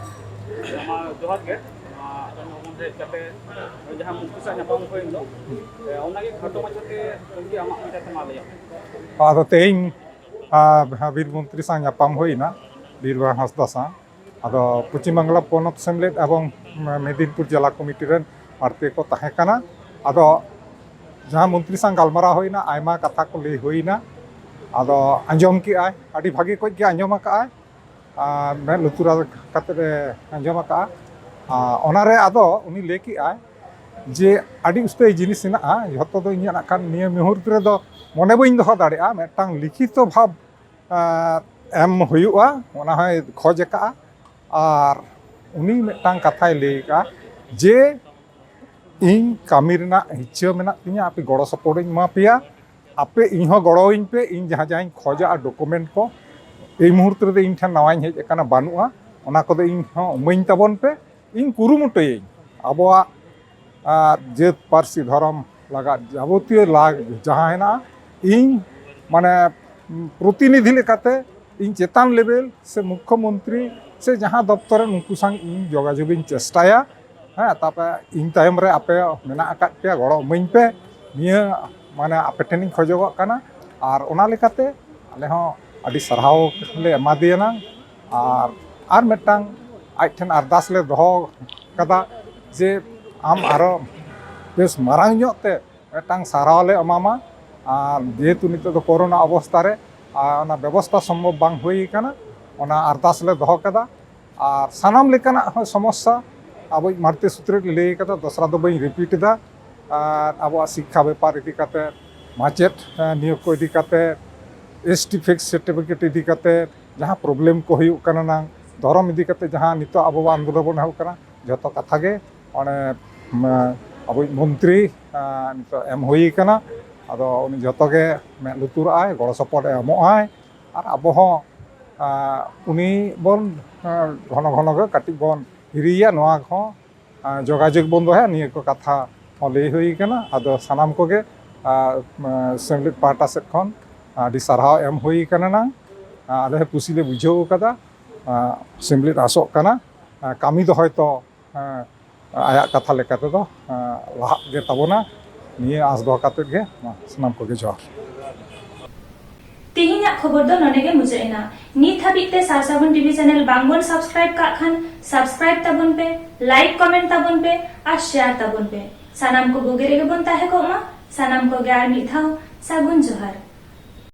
ᱢᱟ ᱡᱚᱦᱟᱨ ᱜᱮ᱾ ᱱᱚᱣᱟ ᱟᱨᱚᱱᱱᱚ ᱵᱷᱚᱵᱚᱱ ᱨᱮ ᱦᱮᱡ ᱠᱟᱛᱮ ᱡᱟᱦᱟᱸ ᱢᱚᱱᱛᱨᱤ ᱥᱟᱶ ᱧᱟᱯᱟᱢ ᱦᱩᱭᱮᱱ ᱫᱚ, ᱚᱱᱟᱜᱮ ᱠᱷᱟᱴᱚ ᱢᱟᱪᱷᱟᱛᱮ ᱜᱚᱢᱠᱮ ᱟᱢᱟᱜ ᱢᱚᱪᱟᱛᱮ ᱢᱟ ᱞᱟᱹᱭᱟᱜ ᱢᱮ᱾ ᱟᱫᱚ ᱛᱮᱦᱮᱧ, ᱟ, ᱵᱤᱨ ᱢᱚᱱᱛᱨᱤ ᱥᱟᱶ ᱧᱟᱯᱟᱢ ᱦᱩᱭᱱᱟ, ᱵᱤᱨᱵᱟᱦᱟ ᱦᱟᱸᱥᱫᱟ ᱥᱟᱶ᱾ ᱟᱫᱚ ᱯᱚᱪᱷᱤᱢ ᱵᱟᱝᱞᱟ ᱯᱚᱱᱚᱛ ᱥᱮᱢᱞᱮᱫ ᱮᱵᱚᱝ ᱢᱮᱫᱤᱱᱯᱩᱨ ᱡᱮᱞᱟ ᱠᱚᱢᱤᱴᱤ ᱨᱮᱱ ᱢᱟᱬᱛᱮ ᱠᱚ ᱛᱟᱦᱮᱸ ᱠᱟᱱᱟ᱾ ᱟᱫᱚ ᱡᱟᱦᱟᱸ ᱢᱚᱱᱛᱨᱤ ᱥᱟᱶ ᱜᱟᱞᱢᱟᱨᱟᱣ ᱦᱩᱭᱱᱟ, ᱟᱭᱢᱟ ᱠᱟᱛᱷᱟ ᱠᱚ ᱞᱟᱹᱭ ᱦᱩᱭᱱᱟ᱾ ᱟᱫᱚ ᱟᱸᱡᱚᱢ ᱠᱮᱜᱼᱟᱭ, ᱟᱹᱰᱤ ᱵᱷᱟᱹᱜᱤ ᱠᱚᱡ ᱜᱮ ᱟᱸᱡᱚᱢ ᱟᱠᱟᱜᱼᱟᱭ᱾ ᱟᱨ ᱢᱮᱫ ᱞᱩᱛᱩᱨ ᱠᱟᱛᱮᱫ ᱮ ᱟᱸᱡᱚᱢ ᱟᱠᱟᱜᱼᱟ᱾ ᱟᱨ ᱚᱱᱟᱨᱮ ᱟᱫᱚ ᱩᱱᱤ ᱞᱟᱹᱭ ᱠᱮᱜᱼᱟᱭ ᱡᱮ ᱟᱹᱰᱤ ᱩᱥᱛᱟᱹᱭ ᱡᱤᱱᱤᱥ ᱦᱮᱱᱟᱜᱼᱟ, ᱡᱷᱚᱛᱚ ᱫᱚ ᱤᱧᱟᱹᱜ ᱱᱟᱜ ᱠᱷᱟᱱ ᱱᱤᱭᱟᱹ ᱢᱩᱦᱩᱨᱛ ᱨᱮᱫᱚ ᱢᱚᱱᱮ ᱵᱟᱹᱧ ᱫᱚᱦᱚ ᱫᱟᱲᱮᱭᱟᱜᱼᱟ, ᱢᱤᱫᱴᱟᱝ ᱞᱤᱠᱷᱤᱛᱚ ᱵᱷᱟᱵᱽ, ᱟᱨ, ᱮᱢ ᱦᱩᱭᱩᱜᱼᱟ, ᱚᱱᱟ ᱦᱚᱸᱭ ᱠᱷᱚᱡᱽ ᱟᱠᱟᱜᱼᱟ᱾ ᱟᱨ ᱩᱱᱤ ᱢᱤᱫᱴᱟᱝ ᱠᱟᱛᱷᱟᱭ ᱞᱟᱹᱭ ᱟᱠᱟᱫᱼᱟ ᱡᱮ ᱤᱧ ᱠᱟᱹᱢᱤ ᱨᱮᱱᱟᱜ ᱤᱪᱪᱷᱟᱹ ᱢᱮᱱᱟᱜ ᱛᱤᱧᱟᱹ, ᱟᱯᱮ ᱜᱚᱲᱚ ᱥᱚᱯᱚᱦᱚᱫ ᱤᱧ ᱮᱢᱟ ᱯᱮᱭᱟ, ᱟᱯᱮ ᱤᱧ ᱦᱚᱸ ᱜᱚᱲᱚᱣᱟᱹᱧ ᱯᱮ, ᱤᱧ ᱡᱟᱦᱟᱸ ᱡᱟᱦᱟᱸᱧ ᱠᱷᱚᱡᱟ ᱰᱚᱠᱩᱢᱮᱱᱴ ᱠᱚ, ᱮᱭ ᱢᱩᱦᱩᱨᱛᱚ ᱨᱮᱫᱚ ᱤᱧ ᱴᱷᱮᱱ ᱱᱟᱣᱟᱧ ᱦᱮᱡ ᱟᱠᱟᱱᱟ, ᱵᱟᱹᱱᱩᱜᱼᱟ, ᱚᱱᱟ ᱠᱚᱫᱚ ᱤᱧ ᱦᱚᱸ ᱮᱢᱟᱹᱧ ᱛᱟᱵᱚᱱ ᱯᱮ, ᱤᱧ ᱠᱩᱨᱩᱢᱩᱴᱩᱭᱟᱹᱧ ᱟᱵᱚᱣᱟᱜ ᱟᱨ ᱡᱟᱹᱛ, ᱯᱟᱹᱨᱥᱤ, ᱫᱷᱚᱨᱚᱢ ᱞᱟᱜᱟᱫ ᱡᱟᱵᱚᱛᱤᱭᱚ ᱞᱟᱜ ᱡᱟᱦᱟᱸ ᱦᱮᱱᱟᱜᱼᱟ, ᱤᱧ ᱢᱟᱱᱮ ᱯᱨᱚᱛᱤᱱᱤᱫᱷᱤ ᱞᱮᱠᱟᱛᱮ ᱤᱧ ᱪᱮᱛᱟᱱ ᱞᱮᱵᱮᱞ ᱥᱮ ᱢᱩᱠᱠᱷᱚ ᱢᱚᱱᱛᱨᱤ ᱥᱮ ᱡᱟᱦᱟᱸ ᱫᱚᱯᱛᱚᱨ ᱨᱮ ᱩᱱᱠᱩ ᱥᱟᱶ ᱤᱧ ᱡᱳᱜᱟᱡᱳᱜᱽ ᱤᱧ ᱪᱮᱥᱴᱟᱭᱟ᱾ ᱦᱮᱸ, ᱛᱟᱯᱚᱨᱮ ᱤᱧ ᱛᱟᱭᱚᱢ ᱨᱮ ᱟᱯᱮ ᱢᱮᱱᱟᱜ ᱟᱠᱟᱫ ᱯᱮᱭᱟ, ᱜᱚᱲᱚ ᱮᱢᱟᱹᱧ ᱯᱮ, ᱱᱤᱭᱟᱹ ᱢᱟᱱᱮ ᱟᱯᱮ ᱴᱷᱮᱱᱤᱧ ᱠᱷᱚᱡᱚᱜᱚᱜ ᱠᱟᱱᱟ᱾ ᱟᱨ ᱚᱱᱟ ᱞᱮᱠᱟᱛᱮ ᱟᱞᱮ ᱦᱚᱸ ᱟᱹᱰᱤ ᱥᱟᱨᱦᱟᱣ ᱞᱮ ᱮᱢᱟ ᱫᱮᱭᱟ ᱱᱟᱝ᱾ ᱟᱨ ᱟᱨ ᱢᱤᱫᱴᱟᱝ ᱟᱡ ᱴᱷᱮᱱ ᱟᱨᱫᱟᱥ ᱞᱮ ᱫᱚᱦᱚ ᱠᱟᱫᱟ ᱡᱮ ᱟᱢ ᱟᱨᱚ ᱵᱮᱥ ᱢᱟᱨᱟᱝ ᱧᱚᱜ ᱛᱮ ᱢᱤᱫᱴᱟᱝ ᱥᱟᱨᱦᱟᱣ ᱞᱮ ᱮᱢᱟᱢᱟ᱾ ᱟᱨ ᱡᱮᱦᱮᱛᱩ ᱱᱤᱛᱚᱜ ᱫᱚ ᱠᱳᱨᱳᱱᱟ ᱚᱵᱚᱥᱛᱷᱟ ᱨᱮ ᱟᱨ ᱚᱱᱟ ᱵᱮᱵᱚᱥᱛᱷᱟ ᱥᱚᱢᱵᱷᱚᱵ ᱵᱟᱝ ᱦᱩᱭ ᱠᱟᱱᱟ, ᱚᱱᱟ ᱟᱨᱫᱟᱥ ᱞᱮ ᱫᱚᱦᱚ ᱠᱟᱫᱟ᱾ ᱟᱨ ᱥᱟᱱᱟᱢ ᱞᱮᱠᱟᱱᱟᱜ ᱦᱚᱸ ᱥᱚᱢᱚᱥᱥᱟ ᱟᱵᱚᱭᱤᱡ ᱢᱟᱨᱛᱤ ᱥᱩᱛᱨᱮᱫ ᱞᱟᱹᱭ ᱠᱟᱫᱟ, ᱫᱚᱥᱨᱟ ᱫᱚ ᱵᱟᱹᱧ ᱨᱤᱯᱤᱴ ᱮᱫᱟ᱾ ᱟᱨ ᱟᱵᱚᱣᱟᱜ ᱥᱤᱠᱠᱷᱟ ᱵᱮᱯᱟᱨ ᱤᱫᱤ ᱠᱟᱛᱮ, ᱢᱟᱪᱮᱫ ᱱᱤᱭᱳᱜᱽ ᱠᱚ ᱤᱫᱤ ᱠᱟᱛᱮ, ᱮᱥ ᱴᱤ ᱯᱷᱮᱠᱴ ᱥᱟᱨᱴᱤᱯᱷᱤᱠᱮᱴ ᱤᱫᱤ ᱠᱟᱛᱮ ᱡᱟᱦᱟᱸ ᱯᱨᱚᱵᱞᱮᱢ ᱠᱚ ᱦᱩᱭᱩᱜ ᱠᱟᱱᱟ ᱱᱟᱝ, ᱫᱷᱚᱨᱚᱢ ᱤᱫᱤ ᱠᱟᱛᱮ ᱡᱟᱦᱟᱸ ᱱᱤᱛᱚᱜ ᱟᱵᱚ ᱟᱱᱫᱳᱞᱚᱱ ᱵᱚᱱ ᱮᱦᱚᱵ ᱠᱟᱱᱟ, ᱡᱷᱚᱛᱚ ᱠᱟᱛᱷᱟ ᱜᱮ ᱚᱱᱮ ᱟᱵᱚᱭᱤᱡ ᱢᱚᱱᱛᱨᱤ ᱱᱤᱛᱚᱜ ᱮᱢ ᱦᱩᱭ ᱠᱟᱱᱟ᱾ ᱟᱫᱚ ᱩᱱᱤ ᱡᱷᱚᱛᱚ ᱜᱮ ᱢᱮᱫ ᱞᱩᱛᱩᱨᱟᱜᱼᱟᱭ, ᱜᱚᱲᱚ ᱥᱚᱯᱚᱦᱚᱫ ᱮ ᱮᱢᱚᱜᱼᱟᱭ᱾ ᱟᱨ ᱟᱵᱚ ᱦᱚᱸ ᱩᱱᱤ ᱵᱚᱱ ᱜᱷᱚᱱᱚ ᱜᱷᱚᱱᱚ ᱜᱮ ᱠᱟᱹᱴᱤᱡ ᱵᱚᱱ ᱦᱤᱨᱤᱭᱟ, ᱱᱚᱣᱟ ᱠᱚᱦᱚᱸ ᱡᱳᱜᱟᱡᱳᱜᱽ ᱵᱚᱱ ᱫᱚᱦᱚᱭᱟ, ᱱᱤᱭᱟᱹ ᱠᱚ ᱠᱟᱛᱷᱟ ᱦᱚᱸ ᱞᱟᱹᱭ ᱦᱩᱭ ᱠᱟᱱᱟ᱾ ᱟᱫᱚ ᱥᱟᱱᱟᱢ ᱠᱚᱜᱮ ᱥᱮᱢᱞᱮᱫ ᱯᱟᱦᱴᱟ ᱥᱮᱫ ᱠᱷᱚᱱ ᱟᱹᱰᱤ ᱥᱟᱨᱦᱟᱣ ᱮᱢ ᱦᱩᱭ ᱠᱟᱱᱟ ᱱᱟᱝ᱾ ᱟᱞᱮ ᱦᱚᱸ ᱠᱩᱥᱤ ᱞᱮ ᱵᱩᱡᱷᱟᱹᱣ ᱠᱟᱫᱟ᱾ ᱥᱮᱢᱞᱮᱫ ᱟᱥᱚᱜ ᱠᱟᱱᱟ ᱠᱟᱹᱢᱤ ᱫᱚ ᱦᱚᱭᱛᱚ ᱟᱭᱟᱜ ᱠᱟᱛᱷᱟ ᱞᱮᱠᱟ ᱛᱮᱫᱚ ᱞᱟᱦᱟᱜ ᱜᱮ ᱛᱟᱵᱚᱱᱟ᱾ ᱱᱤᱭᱟᱹ ᱟᱸᱥ ᱫᱚᱦᱚ ᱠᱟᱛᱮᱫ ᱜᱮ ᱥᱟᱱᱟᱢ ᱠᱚᱜᱮ ᱡᱚᱦᱟᱨ᱾ ᱛᱮᱦᱮᱧᱟᱜ ᱠᱷᱚᱵᱚᱨ ᱫᱚ ᱱᱚᱰᱮ ᱜᱮ ᱢᱩᱪᱟᱹᱫ ᱮᱱᱟ᱾ ᱱᱤᱛ ᱦᱟᱹᱵᱤᱡ ᱛᱮ ᱥᱟᱨᱥᱟᱵᱚᱱ ᱴᱤᱵᱷᱤ ᱪᱮᱱᱮᱞ ᱵᱟᱝ ᱵᱚᱱ ᱥᱟᱵᱥᱠᱨᱟᱭᱤᱵ ᱠᱟᱜ ᱠᱷᱟᱱ ᱥᱟᱵᱥᱠᱨᱟᱭᱤᱵ ᱛᱟᱵᱚᱱ ᱯᱮ, ᱞᱟᱭᱤᱠ ᱠᱚᱢᱮᱱᱴ ᱛᱟᱵᱚᱱ ᱯᱮ ᱟᱨ ᱥᱮᱭᱟᱨ ᱛᱟᱵᱚᱱ ᱯᱮ᱾ ᱥᱟᱱᱟᱢ ᱠᱚ ᱵᱩᱜᱤ ᱨᱮᱜᱮ ᱵᱚᱱ ᱛᱟᱦᱮᱸ ᱠᱚᱜ ᱢᱟ᱾ ᱥᱟᱱᱟᱢ ᱠᱚᱜᱮ ᱟᱨ ᱢᱤᱫ ᱫᱷᱟᱣ ᱥᱟᱹᱜᱩᱱ ᱡᱚᱦᱟᱨ᱾